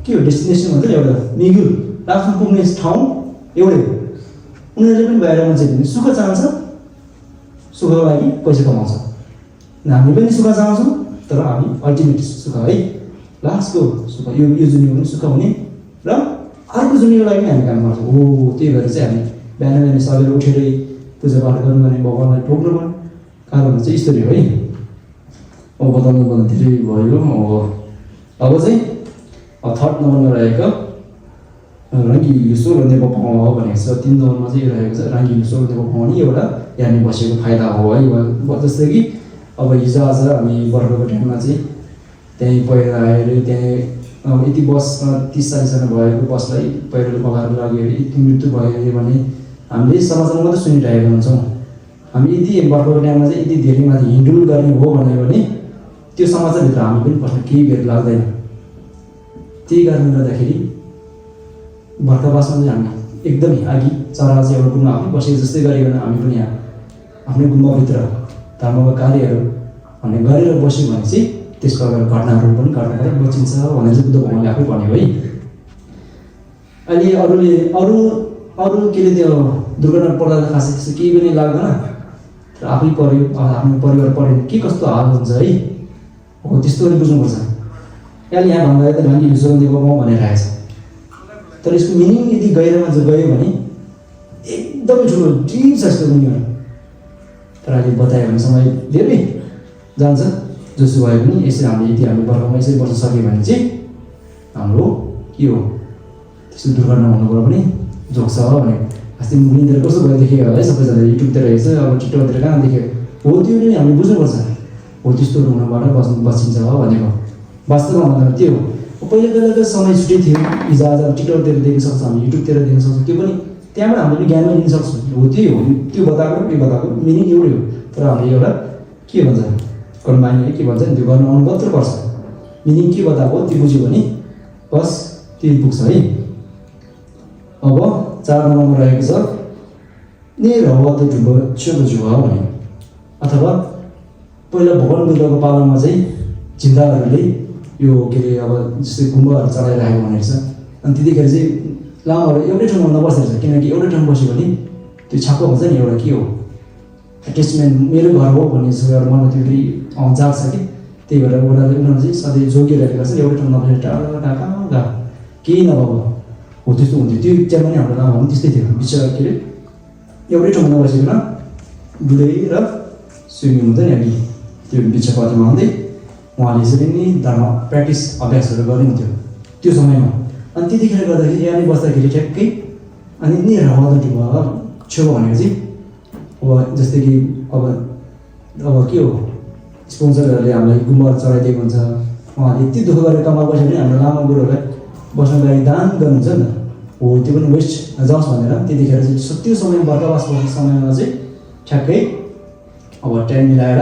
के हो, डेस्टिनेसन भन्छ नि एउटा मिगुल, लास्टमा पुग्ने ठाउँ एउटै हो। उनीहरूले पनि बाहिर मान्छेहरूले सुख चाहन्छ, सुखको लागि पैसा कमाउँछ। हामी पनि सुख चाहन्छौँ तर हामी अल्टिमेट सुख है, लास्टको सुख यो जुनीको पनि सुख हुने र अर्को जुनीको लागि पनि हामी काम गर्छौँ हो। त्यही भएर चाहिँ हामी बिहान सबैले उठेरै पूजापाठ गर्नु भने भगवान्लाई ठोक्नु पर्ने कारण चाहिँ यस्तरी हो है। अब बताउनु धेरै भयो। अब चाहिँ 3rd नम्बरमा रहेको राङ्गी युसो र नेपो पाउँ भनेको छ। 3 नम्बरमा चाहिँ यो रहेको छ राङ्गी युसो र नेपो पाउने एउटा यहाँनिर बसेको फाइदा हो है। जस्तै कि अब हिजो आज हामी बर्खाको टाइममा चाहिँ त्यहीँ पहिरो आएर त्यहीँ यति बसमा 30-40जना भएको बसलाई पहिरोले बगाएर लाग्यो अरे, यति मृत्यु भयो अरे भने हामीले समाचारमा मात्रै सुनिरहेका हुन्छौँ। हामी यदि बर्खाको टाइममा चाहिँ यति धेरै माथि हिँडुल गर्ने हो भने त्यो समाचारभित्र हामी पनि पस्न केही बेर लाग्दैन। त्यही कारणले गर्दाखेरि बर्खावासमा चाहिँ हामी एकदमै अघि चरा चाहिँ एउटा गुम्बा आफै बसेको जस्तै गरिकन हामी पनि यहाँ आफ्नै गुम्बाभित्र धर्मका कार्यहरू भन्ने गरेर बस्यो भने चाहिँ त्यसको अगाडि घटनाहरू पनि घटनाबाट बचिन्छ भनेर चाहिँ बुद्ध भगवान्ले आफै भन्यो है। अहिले अरू केले त्यो दुर्घटना पर्दा त खासै त्यस्तो केही पनि लाग्दैन, तर आफै पऱ्यो आफ्नो परिवार पऱ्यो भने के कस्तो हाल हुन्छ है हो, त्यस्तो पनि बुझ्नुपर्छ। अहिले यहाँ भन्दा त राङ्गी युसो नेपो पाउँ भनेर आएछ, तर यसको मिनिङ यदि गहिरोमा गयो भने एकदमै ठुलो डिप छ यसको मिनिङहरू। तर अहिले बतायो भने समय धेरै जान्छ, जसो भए पनि यसरी हामी बर्खामा यसरी बस्न सक्यो भने चाहिँ हाम्रो के हो त्यस्तो दुर्घटना हुनुबाट पनि जोग्छ भने अस्ति मुखिनतिर कस्तो भयो देखेको होला है, सबैजना युट्युबतिर हेर्छ, अब टिकटकतिर कहाँ देख्यो हो, त्यो पनि हामीले बुझ्नुपर्छ हो। त्यस्तोहरू हुनबाट बचिन्छ भनेको वास्तवमा भन्दा त्यो हो। पहिलाको समय छुट्टै थियो, हिजो आज टिकटकतिर देख्न सक्छौँ, हामी युट्युबतिर देख्न सक्छौँ, त्यो पनि त्यहाँबाट हामीले ज्ञान पनि लिन सक्छौँ हो। त्यही हो, त्यो बताएको मिनिङ एउटै हो, तर हामीले एउटा के भन्छ कम्बाइन है के भन्छ नि त्यो गर्नु आउनु मात्र पर्छ। मिनिङ के बताएको त्यो बुझ्यो भने बस त्यही पुग्छ है। अब 4 नम्बरमा रहेको छ निरवत जुवा भने, अथवा पहिला भगवान् बुद्धको पालामा चाहिँ जिन्दाहरूले यो के अरे अब जस्तै गुम्बाहरू चलाइरहेको भनेको छ। अनि त्यतिखेर चाहिँ लामाहरू एउटै ठाउँमा नबस्दो रहेछ, किनकि एउटै ठाउँमा बस्यो भने त्यो छक्क हुन्छ नि, एउटा के हो एट्याचमेन्ट मेरो घर हो भन्ने जस्तो एउटा मनमा त्यो फेरि जाग्छ कि। त्यही भएर उनीहरू चाहिँ सधैँ जोगिरहेको गर्छ, एउटै ठाउँमा नबसेर टाढा टाढा कहाँ गएको केही नभएको हो त्यस्तो हुन्थ्यो। त्यो टाइममा नि हाम्रो लामा पनि त्यस्तै थियो, बिचरा के अरे एउटै ठाउँमा नबसिकन डुलै र स्विमिङ हुन्छ नि अघि त्यो बिच पदमा हुँदै उहाँले यसरी नै धर्म प्र्याक्टिस अभ्यासहरू गर्नुहुन्थ्यो त्यो समयमा। अनि त्यतिखेर गर्दाखेरि यहाँ बस्दाखेरि ठ्याक्कै अनि नि रावत ढुङ्गा छेउ भनेको चाहिँ अब जस्तै कि अब के हो स्पोन्सरहरूले हामीलाई गुम्बाहरू चढाइदिएको हुन्छ, उहाँले यति दुःख गरेर कमाएको छ भने हाम्रो लामा गुरुहरूलाई बस्नको लागि दान गर्नुहुन्छ नि त, हो त्यो पनि वेस्ट जाओस् भनेर। त्यतिखेर चाहिँ त्यो समय बर्खावास बस्ने समयमा चाहिँ ठ्याक्कै अब टाइम मिलाएर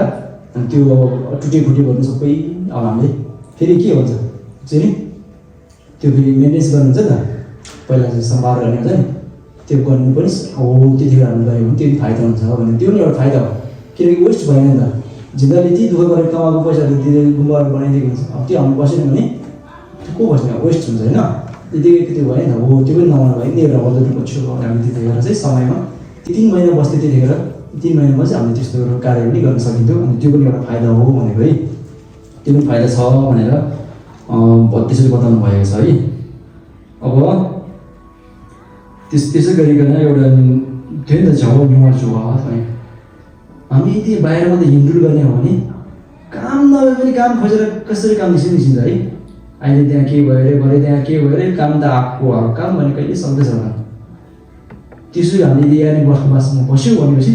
अनि त्यो अब टुटेफुटे गर्नु सबै अब हामीले फेरि के हुन्छ चाहिँ त्यो फेरि मेन्टेनेन्स गर्नुहुन्छ नि त, पहिला चाहिँ सम्भार गर्ने हुन्छ नि त्यो गर्नु पनि हो। त्यतिखेर हामी गऱ्यो भने त्यो पनि फाइदा हुन्छ भने त्यो पनि एउटा फाइदा हो, किनकि वेस्ट भएन नि त। जिन्दाले यति दुःख गरेर कमाएको पैसाहरू दिँदै गुम्बाहरू बनाइदिएको हुन्छ, अब त्यो हामी बसेन भने को बस्ने वेस्ट हुन्छ होइन, त्यतिकै त्यो भयो नि त। हो त्यो पनि नहुनु भयो नि, एउटा बदलको छु हामी त्यतिखेर चाहिँ समयमा 3 महिना बस्थ्यो। त्यतिखेर 3 महिनामा चाहिँ हामीले त्यस्तो कार्य पनि गर्न सकिन्थ्यो। अनि त्यो पनि एउटा फाइदा हो भनेको है, त्यो पनि फाइदा छ भनेर त्यसरी बताउनु भएको छ है। अब त्यसै गरिकन एउटा थियो नि त झ्याउ नुहार जुवा है, हामी यदि बाहिर मात्रै हिँडडुल गर्ने हो भने काम नभए पनि काम खोजेर कसरी काम निस्किन्छ है। अहिले त्यहाँ के भयो अरे, भरे त्यहाँ के भयो अरे, काम त आएको अब काम भने कहिले सक्दैछ होला। त्यसरी हामीले यहाँनिर बसोबासमा बस्यो भनेपछि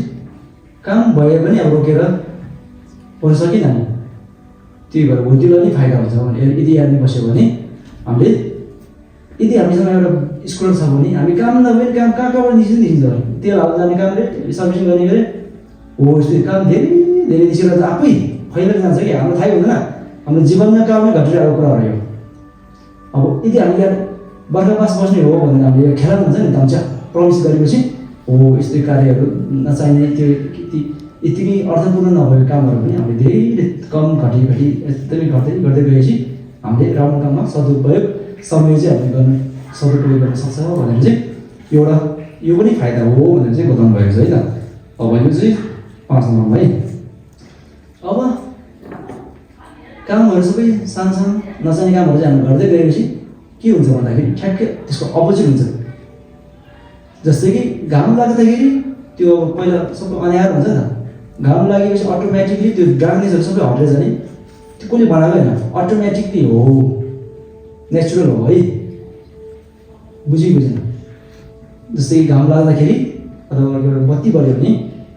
काम भए पनि अब रोकेर पढ्न सकिन हामी, त्यही भएर हो त्यसलाई नै फाइदा हुन्छ भने। यदि यहाँनिर बस्यो भने हामीले यदि हामीसँग एउटा स्कुटर छ भने हामी काम नभए पनि काम कहाँ कहाँबाट निस्किन्छ भने तेल हाल्न जाने कामले सर्भिसिङ गर्ने गरे हो, यस्तो काम धेरै धेरै निस्केर त आफै फैलिएर जान्छ कि हाम्रो थाहै हुँदैन। हाम्रो जीवनमा काममै घटिरहेको कुराहरू यो। अब यदि हामी यहाँ बर्खावास बस्ने हो भने हामीले यो खेला हुन्छ नि धम्चा प्रवेश गरेपछि हो यस्तै कार्यहरू नचाहिने त्यो यतिकै अर्थपूर्ण नभएको कामहरू पनि हामीले धेरै कम घटी एकदमै गर्दै गएपछि हामीले राम्रो काममा सदुपयोग समय चाहिँ हामीले गर्न सदुपयोग गर्न सक्छ भनेर चाहिँ एउटा यो पनि फाइदा हो भनेर चाहिँ बताउनु भएको छ है त। अब यो चाहिँ 5 नम्बरमा है। अब कामहरू सबै सानो नचाहिने कामहरू चाहिँ हामी गर्दै गएपछि के हुन्छ भन्दाखेरि ठ्याक्कै त्यसको अपोजिट हुन्छ। जस्तै कि घाम लाग्दाखेरि त्यो पहिला सबै अँध्यारो हुन्छ नि त, घाम लागेपछि अटोमेटिकली त्यो डार्कनेसहरू सबै हटेर जाने, त्यो कसले बनाएको होइन, अटोमेटिकली हो, नेचुरल हो है, बुझेन। जस्तै घाम लाग्दाखेरि अथवा एउटा बत्ती बल्यो भने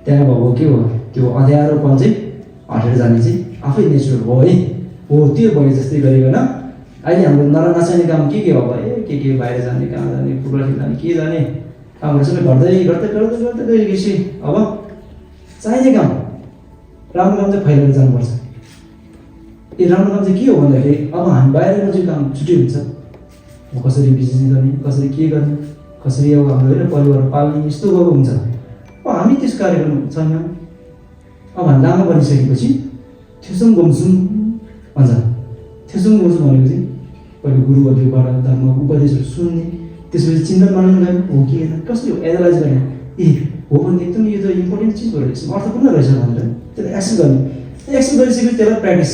त्यहाँ भएको के हो त्यो अँध्यारोपन चाहिँ हटेर जाने चाहिँ आफै नेचुरल हो है। हो त्यो भयो जस्तै गरिकन अहिले हाम्रो नचाहिने काम के हो भयो, के बाहिर जाने, कहाँ जाने, फुटबल खेल्न जाने, के जाने कामहरू सबै गर्दै गएपछि अब चाहिने काम राम्रो काम चाहिँ फैलिएर जानुपर्छ। यो राम्रो काम चाहिँ के हो भन्दाखेरि अब हामी बाहिरको चाहिँ काम छुट्टै हुन्छ, कसरी बिजनेस गर्ने, कसरी के गर्ने, कसरी अब हाम्रो होइन परिवार पाल्ने यस्तो गएको हुन्छ। अब हामी त्यस कार्यक्रम छैन। अब हामी लामा बनिसकेपछि थ्योसुङ गोम्सुङ भन्छ, थ्योसुङ गोम्सुङ भनेपछि पहिले गुरुहरूबाट धर्म उपदेशहरू सुन्ने, त्यसपछि चिन्तन मान्नु गयो हो कि कसरी हो एनालाइज गर्ने, ए हो भने एकदम यो त इम्पोर्टेन्ट चिज हो रहेछ, अर्थपूर्ण रहेछ भनेर त्यसलाई एक्सेप्ट गर्ने। एक्सेप्ट गरिसकेपछि त्यसलाई प्र्याक्टिस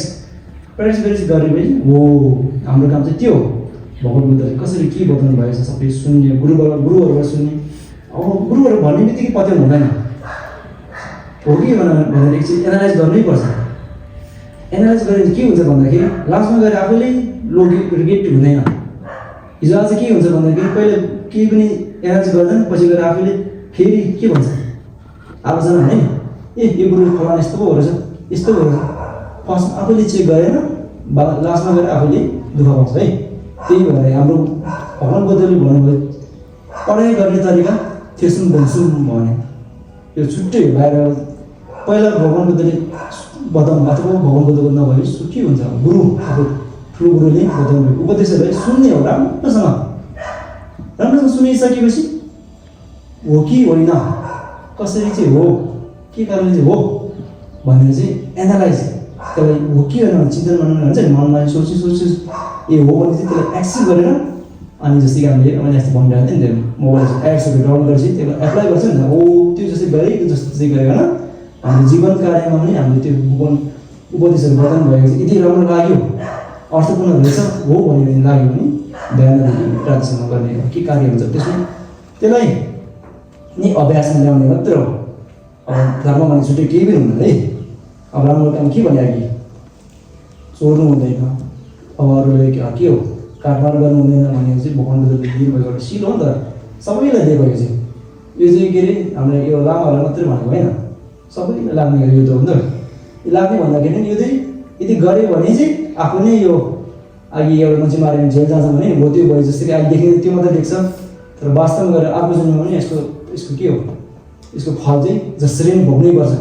गरेपछि हो हाम्रो काम चाहिँ त्यो हो। भगवान् बुद्धले कसरी के बताउनु भएको छ सबै सुन्ने, गुरुहरूबाट सुन्ने। अब गुरुहरू भन्ने बित्तिकै पत्याउनु हुँदैन हो कि भनेर एकछिन एनालाइज गर्नै पर्छ। एनालाइज गरेर के हुन्छ भन्दाखेरि लास्टमा गएर आफैले रिग्रेट हुँदैन। हिजो आज के हुन्छ भन्दाखेरि पहिला केही पनि एनालाइज गर्दैन, पछि गएर आफैले फेरि के भन्छ आलोचना होइन, ए यो गुरु फलाना यस्तो पो हो रहेछ, यस्तो हो रहेछ। फर्स्ट आफैले चेक गरेर लास्टमा गएर आफैले दुःख पाउँछ है। त्यही भएर हाम्रो भगवान् बुद्धले भन्नुभयो पढाइ गर्ने तरिका थ्योसुङ गोम्सुङ भने यो छुट्टै हो। बाहिर पहिला भगवान् बुद्धले बताउनु अथवा भगवान् बुद्धको नभए के हुन्छ गुरु, अब ठुलो गुरुले बताउनु उपदेशहरूलाई सुन्ने हो, राम्रोसँग सुनिसकेपछि हो कि होइन, कसरी चाहिँ हो, के कारणले चाहिँ हो भनेर चाहिँ एनालाइज त्यसलाई हो कि होइन चिन्तन गर्नु हुन्छ नि मनमा सोची ए हो भने चाहिँ त्यसलाई एक्सेप्ट गरेर अनि जस्तै कि हामीले मैले अस्ति भनिरहेको थिएँ नि मोबाइल एप्सहरू डाउनलोड गरेपछि त्यसलाई एप्लाई गर्छ नि ओ त्यो जस्तै गरेको जस्तो चाहिँ गरिकन हामीले जीवन कार्यमा पनि हामीले त्यो उपदेशहरू प्रदान भएको चाहिँ यति राम्रो लाग्यो अर्थपूर्ण रहेछ हो भन्ने लाग्यो भने बिहानदेखि रातिसम्म गर्ने के कार्य हुन्छ त्यसमा त्यसलाई नि अभ्यासमा ल्याउने मात्र हो। अब धर्म भने छुट्टै केही पनि हुँदैन है। अब राम्रो काम के भने अघि चोर्नु हुँदैन, अब अरूले के हो काटमार गर्नु हुँदैन भने चाहिँ भगवान्ले दिनुभएको एउटा सिल हो नि त सबैलाई दिएको यो चाहिँ के अरे हामीले यो लामाहरूलाई मात्रै भनेको होइन सबैलाई लाग्ने गरी यो त हो नि त लाग्ने भन्दाखेरि यो चाहिँ यदि गऱ्यो भने चाहिँ आफू नै यो अघि एउटा मान्छे माऱ्यो भने जेल जान्छ भने हो त्यो भयो जस्तै कि अहिले देखेर त्यो मात्रै देख्छ तर वास्तवमा गएर आफू जन्ममा पनि यसको के हो यसको फल चाहिँ जसरी नै भोग्नै पर्छ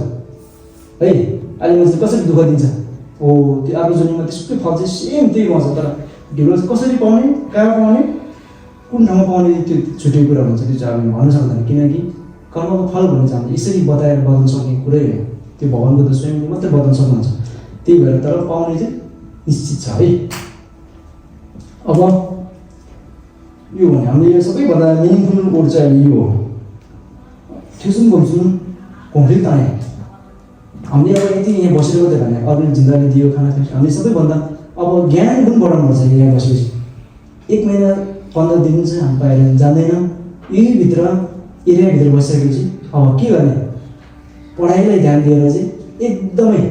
है। अहिले मान्छे कसरी दुःख दिन्छ हो त्यो आफू जन्ममा त्यसकै फल चाहिँ सेम त्यही पाउँछ तर ढिलो कसरी पाउने कहाँ पाउने कुन ठाउँमा पाउने त्यो छुट्टै कुरा हुन्छ त्यो चाहिँ हामीले भन्न सक्दैन किनकि कर्मको फल भन्ने चाहिँ हामीले यसरी बताएर बताउन सक्ने कुरै होइन त्यो भगवान्को त स्वयंले मात्रै बताउन सक्नुहुन्छ त्यही भएर तर पाउने चाहिँ निश्चित छ है। अब यो भने हामीले यो सबैभन्दा मिनिङफुल वर्ड चाहिँ अहिले यो हो ठेसुङ बोल्छौँ कम्प्लिट ताने हामीले अब यति यहाँ बसेर मात्रै भने अरूले जिन्दगी दियो खाना खान्छ हामीले सबैभन्दा अब ज्ञान गुण बढाउनु पर्छ यहाँ बसेपछि 1 महिना 15 दिन चाहिँ हामी बाहिर जाँदैन यही भित्र एरियाभित्र बसिसकेपछि अब के गर्ने पढाइलाई ध्यान दिएर चाहिँ एकदमै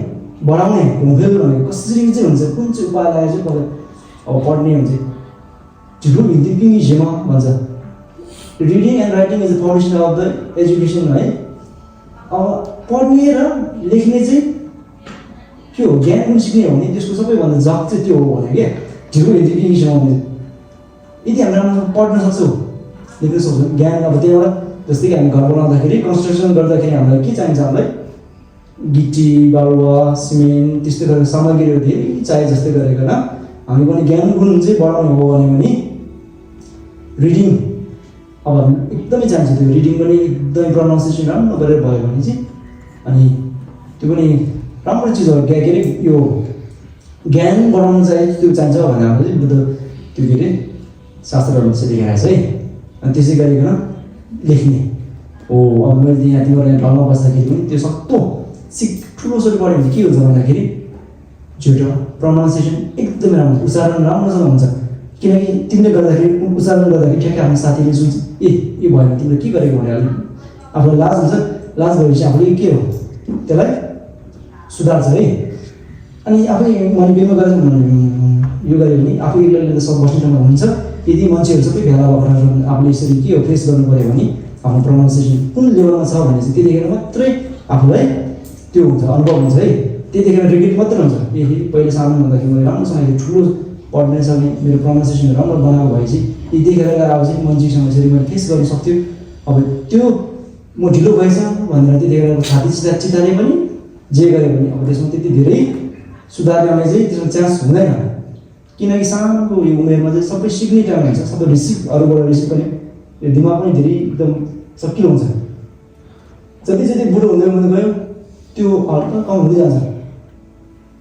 बढाउने घुमफिर भनेको कसरी चाहिँ हुन्छ कुन चाहिँ उपाय लगाएर चाहिँ अब पढ्ने हुन्छ ढिलो हिन्दी इङ्ग्लिसमा भन्छ reading and writing is the foundation of the education है। अब पढ्ने र लेख्ने चाहिँ के हो ज्ञान पनि सिक्ने हो भने त्यसको सबैभन्दा जग चाहिँ त्यो हो भने क्या ढिलो हिन्दी इङ्ग्लिसमा आउने यदि हामी राम्रो पढ्न सक्छौँ लेख्न सक्छौँ ज्ञान अब त्यहाँबाट जस्तै कि हामी घर बनाउँदाखेरि कन्स्ट्रक्सन गर्दाखेरि हामीलाई के चाहिन्छ हामीलाई गिटी बालुवा सिमेन्ट त्यस्तै गरेर सामग्रीहरू धेरै चाहिए जस्तै गरेर हामी पनि ज्ञान गुण चाहिँ बढाउने हो भने रिडिङ अब एकदमै चाहिन्छ त्यो रिडिङ पनि एकदमै प्रोनाउन्सिएसन राम्रो गरेर भयो भने चाहिँ अनि त्यो पनि राम्रो चिज हो के अरे यो ज्ञान बढाउनु चाहिँ त्यो चाहिन्छ भने हामीले बुद्ध त्यो के अरे शास्त्रहरू चाहिँ लेखेर छ है। अनि त्यसै गरिकन लेख्ने हो अब मैले यहाँ तिमीहरू ठाउँमा बस्दाखेरि पनि त्यो सक्दो ठुलोसरी पढ्यो भने के हुन्छ भन्दाखेरि झुटो प्रोनाउन्सिएसन एकदमै राम्रो उच्चारण राम्रोसँग हुन्छ किनकि तिमीले गर्दाखेरि उच्चारण गर्दाखेरि ठ्याक्कै आफ्नो साथीले सुन्छ ए यो भएन तिमीले के गरेको भने अलिक आफूलाई लाज हुन्छ लाज भएपछि आफूले के हो त्यसलाई सुधार्छ है। अनि आफै मैले बेमा गरेर यो गऱ्यो भने आफू एक्लै त सब बस्ने ठाउँमा हुन्छ यदि मान्छेहरू सबै भेला भएर आफूले यसरी के हो फेस गर्नु पऱ्यो भने आफ्नो प्रोनाउन्सिएसन कुन लेभलमा छ भने चाहिँ त्यतिखेर मात्रै आफूलाई त्यो हुन्छ अनुभव हुन्छ है। त्यतिखेर रिग्रेट मात्रै हुन्छ ए पहिले सानो भन्दाखेरि मैले राम्रोसँग ठुलो पढ्न सक्ने मेरो प्रोनाउन्सिएसन राम्रो बनाएको भएपछि यतिखेर अब चाहिँ मान्छेसँग यसरी मैले फेस गर्न सक्थ्यो अब त्यो म ढिलो भएछ भनेर त्यतिखेर छाती चिताले पनि जे गऱ्यो भने अब त्यसमा त्यति धेरै सुधार गर्ने चाहिँ त्यसमा चान्स हुँदैन किनकि सानो यो उमेरमा चाहिँ सबै सिक्ने टाइम हुन्छ सबै रिसिभ अरूबाट रिसिभ गर्ने यो दिमाग पनि धेरै एकदम सकिलो हुन्छ जति जति बुढो हुँदै हुँदै गयो त्यो हल्का कम हुँदै जान्छ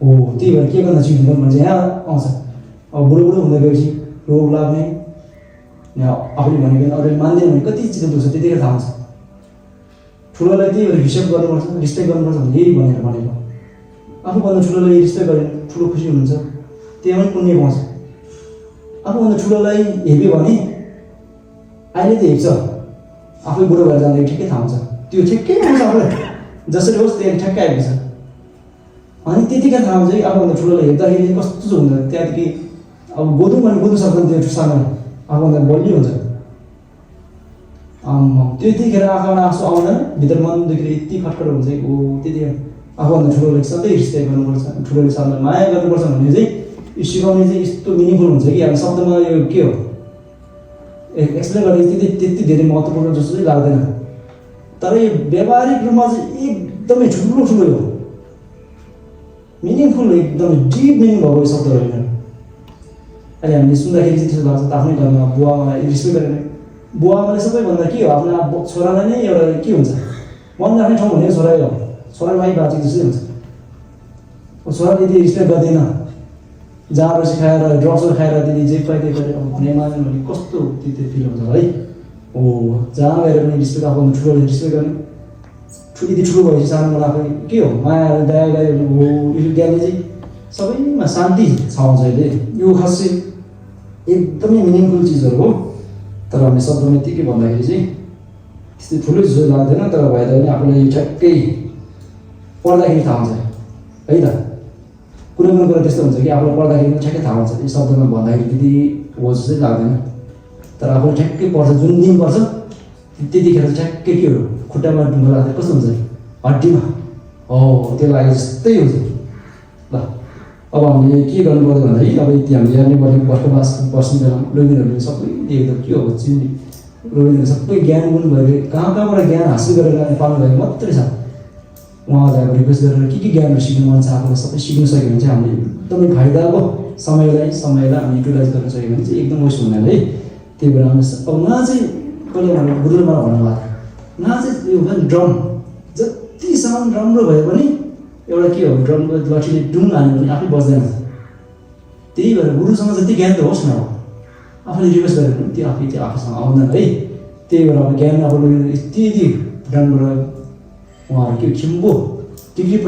हो त्यही भएर के गर्न सिक्नु भने चाहिँ यहाँ आउँछ अब बुढो हुँदै गएपछि रोग लाग्ने यहाँ आफूले भनेको अरूले मान्दैन भने कति चिज दुख्छ त्यतिखेर थाहा हुन्छ ठुलोलाई त्यही भएर हिसाब गर्नुपर्छ रिस्पेक्ट गर्नुपर्छ भने यही भनेर भनेको आफूभन्दा ठुलोलाई रिस्पेक्ट गरे ठुलो खुसी हुनुहुन्छ त्यहाँ पनि पुण्य पाउँछ आफूभन्दा ठुलोलाई हेप्यो भने अहिले त हेप्छ आफै बुढो भएर जाँदाखेरि ठ्याक्कै थाहा हुन्छ त्यो ठ्याक्कै आउँछ आफूलाई जसरी होस् त्यहाँ ठ्याक्कै आइपुग्छ अनि त्यतिकै थाहा हुन्छ कि आफूभन्दा ठुलोलाई हेर्दाखेरि कस्तो हुन्छ त्यहाँदेखि अब गोदौँ भने गोदु सक्दैन त्यो सानो आफूभन्दा बलियो हुन्छ त्यतिखेर आँखामा आँसु आउँदैन भित्र मनदेखि यति खटखट हुन्छ कि ओ त्यतिखेर आफूभन्दा ठुलोलाई सधैँ रिस्पेक्ट गर्नुपर्छ ठुलोले साथलाई माया गर्नुपर्छ भन्ने चाहिँ यो सिकाउने चाहिँ यस्तो मिनिङफुल हुन्छ कि अब शब्दमा यो के हो एक्सप्लेन गर्ने त्यति धेरै महत्त्वपूर्ण जस्तो चाहिँ लाग्दैन तर यो व्यावहारिक रूपमा चाहिँ एकदमै ठुलो हो मिनिङफुल एकदमै डिप मिनिङ भएको यो शब्दहरू होइन अहिले हामीले सुन्दाखेरि चाहिँ त्यस्तो लाग्छ आफ्नै घरमा बुवालाई रिस्पेक्ट गरेर बुवामाले सबैभन्दा के हो आफ्नो छोरालाई नै एउटा के हुन्छ मन राख्ने ठाउँ भनेको छोरै हो छोरा माइ बाँचेको जस्तै हुन्छ छोरा दिदी रिस्पेक्ट गर्दैन, जाँड खाएर ड्रग्सहरू खाएर दिदी जे पाइ त्यही गरेर अब भन्ने मान्यो भने कस्तो त्यो फिल हुन्छ है। हो जहाँ गएर पनि रिस्पेक्ट आफूभन्दा ठुलोले रिस्पेक्ट गर्ने, यति ठुलो भएपछि सानोमा आफै के हो माया दया गऱ्यो भने हो यो ज्ञानले चाहिँ सबैमा शान्ति छाउँछ अहिले। यो खासै एकदमै मिनिङफुल चिजहरू हो। तर हामीले शब्दमा यत्तिकै भन्दाखेरि चाहिँ त्यस्तो ठुलो जस्तो लाग्दैन, तर भए तापनि आफूलाई ठ्याक्कै पढ्दाखेरि थाहा हुन्छ है त। कुनै कुनै कुरा त्यस्तो हुन्छ कि आफूलाई पढ्दाखेरि पनि ठ्याक्कै थाहा हुन्छ, यो शब्दमा भन्दाखेरि त्यति हो जस्तै लाग्दैन। तर आफूले ठ्याक्कै पढ्छ, जुन दिन पढ्छ त्यतिखेर ठ्याक्कै के हो खुट्टामा ढुङ्गा लाग्दा कस्तो हुन्छ हड्डीमा, हो त्यो लागे जस्तै हुन्छ। ल अब हामीले के गर्नु पर्यो भन्दाखेरि अब यति हामीले हेर्ने पर्ने बर्खबास बस्ने बेलामा रोबिनहरूले सबै दिएको के हो चिन्ने रोबिनहरूले सबै ज्ञान गुण भयो, कहाँबाट ज्ञान हासिल गरेर पाउनु भएको मात्रै छ। उहाँलाई अब रिक्वेस्ट गरेर के ज्ञानहरू सिक्नु मन छ आफूलाई सबै सिक्नु सक्यो भने चाहिँ हामीले एकदमै फाइदा अब समयलाई हामी युटिलाइज गर्न सक्यो भने चाहिँ एकदम वेस्ट हुँदैन है। त्यही भएर हामी अब उहाँ चाहिँ कहिले हाम्रो गुरुले मलाई भन्नुभएको थियो, उहाँ चाहिँ यो भन्छ ड्रम जति साउन्ड राम्रो भए पनि एउटा के हो ड्रमको लठीले डुङ हाल्यो भने आफै बज्दैन। त्यही भएर गुरुसँग जति ज्ञान त होस् न, आफूले रिक्वेस्ट गऱ्यो भने त्यो आफूसँग आउँदैन है। त्यही भएर अब ज्ञान अब यति भुटानबाट उहाँहरू के खिम्बो डिग्री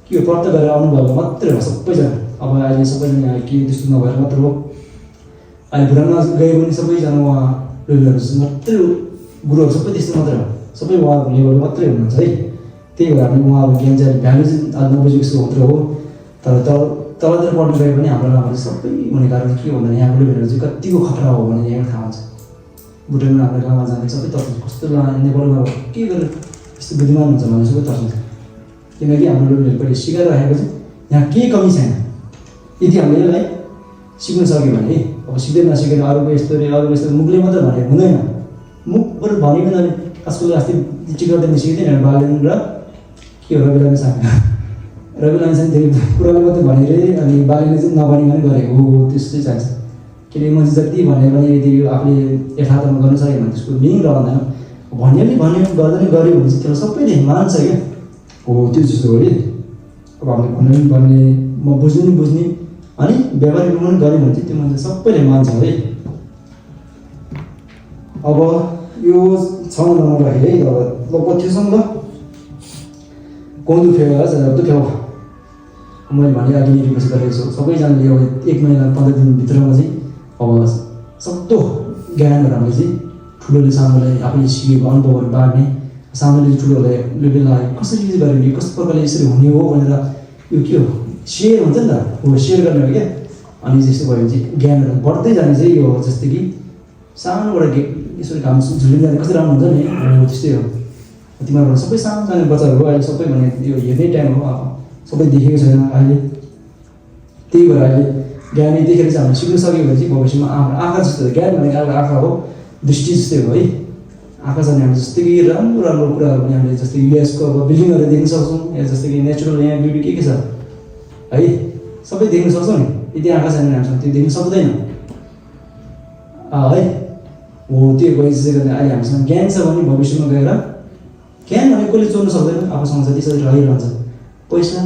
के प्राप्त गरेर आउनुभएको मात्रै हो सबैजना। अब अहिले सबैजना के त्यस्तो नभएर मात्र हो, अहिले भुटानमा गए पनि सबैजना उहाँ रोबिनहरू मात्रै गुरुहरू सबै त्यस्तो मात्रै हो, सबै उहाँहरूको लेभल मात्रै हुनुहुन्छ है। त्यही भएर हामी उहाँहरूको ज्ञान चाहिँ भ्यालु चाहिँ नबुझेको जस्तो मात्र हो। तर तलतिर पढ्नु गयो भने हाम्रो नामहरू सबै हुने कारण के हो भने यहाँको रोबिनहरू चाहिँ कतिको खतरा हो भने यहाँ थाहा हुन्छ। भुटानमा हाम्रो गाउँमा जाँदा सबै तर्सिन्छ, कस्तो नेपालमा के गरेर यस्तो बुद्धिमान हुन्छ भने सबै तर्सिन्छ। किनकि हाम्रो रोबिनहरू पहिले सिकाएर राखेको चाहिँ यहाँ केही कमी छैन। यदि हामीले यसलाई सिक्नु सक्यो भने अब सिक्दै नसिकेर अरूको यस्तो मुखले मात्रै भने हुँदैन। मुखबाट भनेको भने आजकल अस्ति टिकर्दैन सिक्दैन बालेन र के हो रविलामी सानो रविलामी चाहिँ धेरै कुराले मात्रै भनेर अनि बालेले चाहिँ नभनिकन गरेको हो, त्यस्तै चाहिन्छ। किनकि मान्छे जति भने पनि यदि आफूले यथार्थमा गर्न सक्यो भने त्यसको मिनिङ रहँदैन। भन्यो गर्दैन गऱ्यो भने चाहिँ त्यसलाई सबैले मान्छ क्या, हो त्यो जस्तो हो कि अब हामीले भन्नु पनि भन्ने म बुझ्नु नि बुझ्ने अनि व्यवहारिक रूपमा पनि गऱ्यो भने चाहिँ त्यो मान्छे सबैले मान्छ है। अब यो 6 नम्बर राखेँ है। अब कतिसम्म ल कौँदु फेवा फेवा मैले भने अघि नै रिक्वेस्ट गरेको छु सबैजनाले अब 1 महिना 15 दिनभित्रमा चाहिँ अब सक्दो ज्ञानहरू हामीले चाहिँ ठुलोले सानोलाई आफूले सिकेको अनुभवहरू बाँड्ने, सानोले ठुलोलाई लेभललाई कसरी युज गर्ने, कस्तो प्रकारले यसरी हुने हो भनेर यो के हो सेयर हुन्छ नि त, हो सेयर गर्ने हो क्या। अनि जस्तो भयो भने चाहिँ ज्ञानहरू बढ्दै जाने चाहिँ यो जस्तै कि सानोबाट यसरी काम झुलिँदै जाने कस्तो राम्रो हुन्छ नि, हो त्यस्तै हो। तिमीहरूबाट सबै सानो सानो बच्चाहरू हो, अहिले सबै भने यो हेर्ने टाइम हो, सबै देखेको छैन अहिले। त्यही भएर अहिले ज्ञान यतिखेर चाहिँ हामीले सिक्नु सक्यो भने चाहिँ भविष्यमा हाम्रो आँखा जस्तो ज्ञान भनेको एउटा आँखा हो, दृष्टि जस्तै हो है। आँखा छ भने हामीले जस्तै कि राम्रो राम्रो कुराहरू पनि हामीले जस्तै युएसको अब बिल्डिङहरू देख्न सक्छौँ, या जस्तै कि नेचुरल यहाँ ब्युटी के छ है सबै देख्न सक्छौँ नि। यदि आँखा छैन भने हामीसँग त्यो देख्न सक्दैन है। हो त्यो भइसक्यो भने अहिले हामीसँग ज्ञान छ भने भविष्यमा गएर ज्ञान भनेको कसले चोर्नु सक्दैन, आफूसँग जति सधैँ रहिरहन्छ। पैसा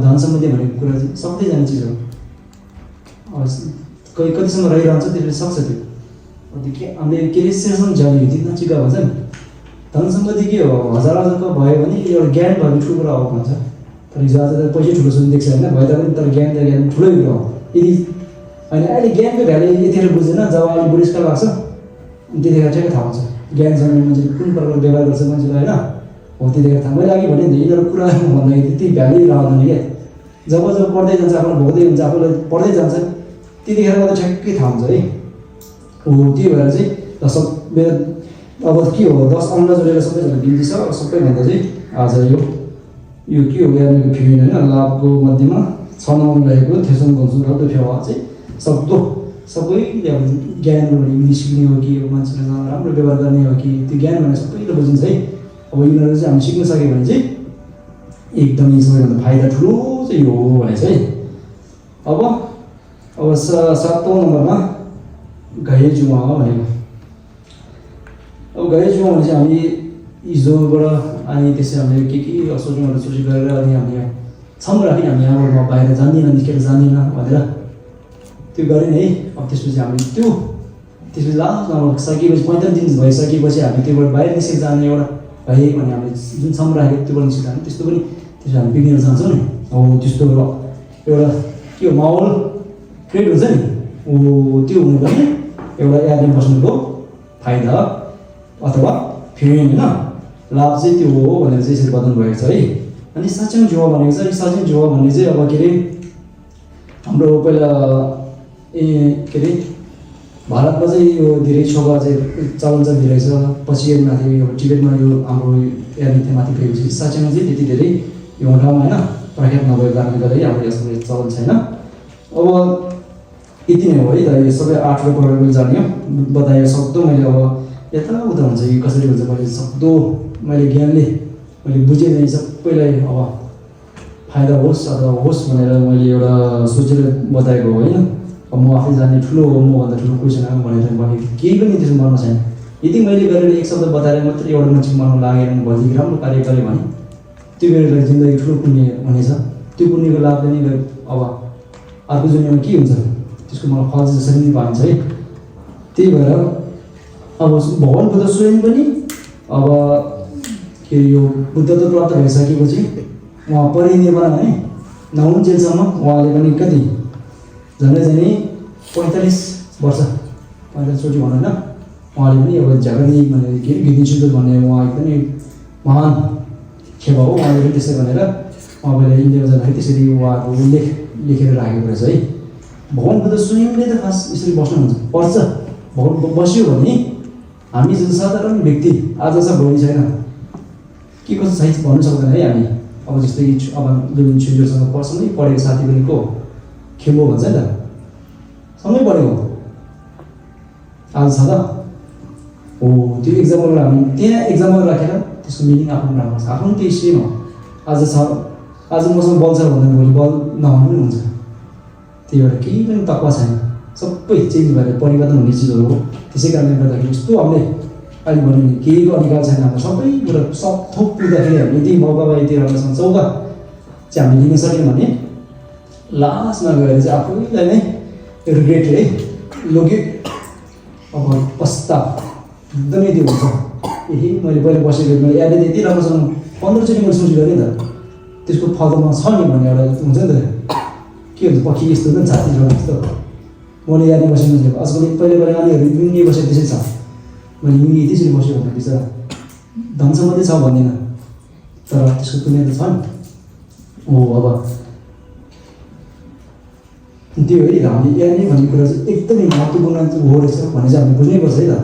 धन सम्बन्धी भनेको कुरा चाहिँ सक्दै जाने चिज हो, कतिसम्म रहिरहन्छ त्यसले सक्छ त्यो। हामीले के अरे सेसन जाने जित्न चिका भन्छ नि, धन सम्बन्धी के हो 1000 भयो भने एउटा ज्ञान भयो भने ठुलो कुरा हो भन्छ। तर हिजो आज त पैसै ठुलो सुन्नु देख्छ होइन, भए तापनि तर ज्ञान ठुलै कुरा हो। यदि होइन अहिले ज्ञानको भ्यालु यतिखेर बुझ्दैन, जब अहिले बुढेसकाल लाग्छ त्यतिखेर ठ्याक्कै थाहा हुन्छ ज्ञान छ भने मान्छेले कुन प्रकारको व्यवहार गर्छ मान्छेलाई होइन, हो त्यतिखेर थाहा। मैले अघि भने नि यिनीहरू कुरा भन्दाखेरि त्यति भ्यालु रहँदैन क्या। जब पढ्दै जान्छ आफूलाई भोग्दै हुन्छ, आफूलाई पढ्दै जान्छ त्यतिखेर मात्रै ठ्याक्कै थाहा हुन्छ है। हो त्यही भएर चाहिँ मेरो अब के हो 10 अंक जोडेर सबैजना बिन्ती छ। सबैभन्दा चाहिँ आज यो के हो ज्ञानको फिमेन होइन, लाभको मध्येमा 6 नम्बर रहेको थेसन भन्छु र त्यो फेवा चाहिँ सक्दो सबैले अब ज्ञान इङ्ग्लिस सिक्ने हो कि मान्छेसँग राम्रो व्यवहार गर्ने हो कि त्यो ज्ञान भनेर सबैले बुझिन्छ है। अब यिनीहरू चाहिँ हामी सिक्न सक्यो भने चाहिँ एकदमै सबैभन्दा फाइदा ठुलो चाहिँ हो भने चाहिँ अब 7औं नम्बरमा घाइ जुवा भनेको। अब घाइ जुवा भने चाहिँ हामी हिजोबाट अनि त्यसै हामीले के सोच्नुहरू सोची गरेर अनि हामीले सम्म राखिन हामी यहाँबाट म बाहिर जान्दिनँ निस्केर जान्दिनँ भनेर त्यो गरेँ नि है। अब त्यसपछि हामी त्यसपछि लास्टमा अब सकिएपछि 45 दिन भइसकेपछि हामी त्योबाट बाहिर निस्केर जाने एउटा भाइ भने हामीले जुन सम्म राखेको त्योबाट निस्केर जाने त्यस्तो पनि त्यसो हामी पिकनिक जान्छौँ नि। हो त्यस्तो एउटा के हो माहौल क्रिएट हुन्छ नि। त्यो हुनु पनि एउटा यादले बस्नुको फाइदा अथवा फेरि होइन लाभ चाहिँ त्यो हो भनेर चाहिँ यसरी बताउनु भएको छ है। अनि साचेङ जुवा भनेको चाहिँ साचेङ जुवा भन्ने चाहिँ अब के अरे हाम्रो पहिला के अरे भारतमा चाहिँ यो धेरै छोगा चाहिँ चलन चाहिँ धेरै छ। पछि माथि यो टिबेटमा यो हाम्रो यादले माथि गएपछि साचेङमा चाहिँ त्यति धेरै यो ठाउँमा होइन प्रख्यात नभएको कारणले गर्दा हाम्रो यसको चलन छैन। अब यति नै हो है त। यो सबै 8 रोपहरू जाने बतायो सक्दो मैले अब यताउता हुन्छ कि कसरी हुन्छ मैले सक्दो मैले ज्ञानले मैले बुझेँ नै सबैलाई अब फाइदा होस् अथवा होस् भनेर मैले एउटा सोचेर बताएको हो होइन। अब म आफै जाने ठुलो हो मभन्दा ठुलो कोही छैन भनेर भने केही पनि त्यसो मनमा छैन। यदि मैले गरेर एक शब्द बताएर मात्रै एउटा मान्छेको मनमा लागेर भोलिदेखि राम्रो कार्य गरेँ भने त्यो बेलालाई जिन्दगी ठुलो पुण्य हुनेछ। त्यो पुण्यको लाभले नै अब अर्को दुनियाँमा के हुन्छ त्यसको मलाई फल जसरी नै पाइन्छ है। त्यही भएर अब भगवान् बुद्ध स्वयं पनि अब के यो बुद्धत्व प्राप्त भइसकेपछि उहाँ परिनिर्वाण है नहुन्जेलसम्म उहाँले पनि कति झन्डै 45 वर्ष 45 चोटि भनौँ न उहाँले पनि अब झगडी भने के गिदिन्छु भन्ने उहाँ एकदमै महान खेवा हो। उहाँले पनि त्यसै भनेर उहाँले इन्डियामा जाँदाखेरि त्यसरी उहाँको उल्लेख लेखेर राखेको रहेछ है। भगवान् बुद्ध स्वयंले त खास यसरी बस्नुहुन्छ पर्छ। भगवान् बस्यो भने हामी जस्तो साधारण व्यक्ति आज छ भोलि छैन के कस्तो साइज भन्नु सक्दैन है हामी। अब जस्तै अब लिभिङ छुजोसँग पर्सँगै पढेको साथी पनि को खेम्बो भन्छ नि त सँगै पढेको आज छ त हो। त्यो इक्जाम्पल हामी त्यहाँ इक्जाम्पल राखेर त्यसको मिनिङ आफ्नो राम्रो छ। आफ्नो त्यही सेम हो। आज छ आज मसँग बल छ भने भोलि बल नहुनु पनि हुन्छ। त्यही भएर केही पनि तक्वा छैन। सबै चेन्ज भएर परिवर्तन हुने चिजहरू हो। त्यसै कारणले गर्दाखेरि यस्तो हामीले अहिले भन्यो नि केहीको अधिकार छैन हाम्रो सबै कुरा सब थोक पुग्दाखेरि हामीले यदि मौका वा यदि राम्रोसँग चौका चाहिँ हामीले लिन सक्यौँ भने लास्टमा गएर चाहिँ आफूलाई नै रिग्रेट है लोके अब पस्ताव एकदमै त्यो हुन्छ। यही मैले पहिला बसेको मैले यादै यति राम्रोसँग 15 चोटि मैले सोच गरेँ नि त त्यसको फल त छ नि भन्ने एउटा हुन्छ नि त के हुन्छ पक्षी यस्तो हुन्छ नि छाती जस्तो मैले यादै बसेको मान्छे आजकल पहिला नानीहरू युङ्गी बसेको त्यसै छ। मैले युङ्गी यतिचोटि बस्यो भने बिचरा धनसम्म मात्रै छ भन्दिनँ तर त्यसको तुलना त छ नि। हो अब त्यो है हामीले यादै भन्ने कुरा चाहिँ एकदमै महत्त्वपूर्ण हो रहेछ भन्ने चाहिँ हामीले बुझ्नैपर्छ है त।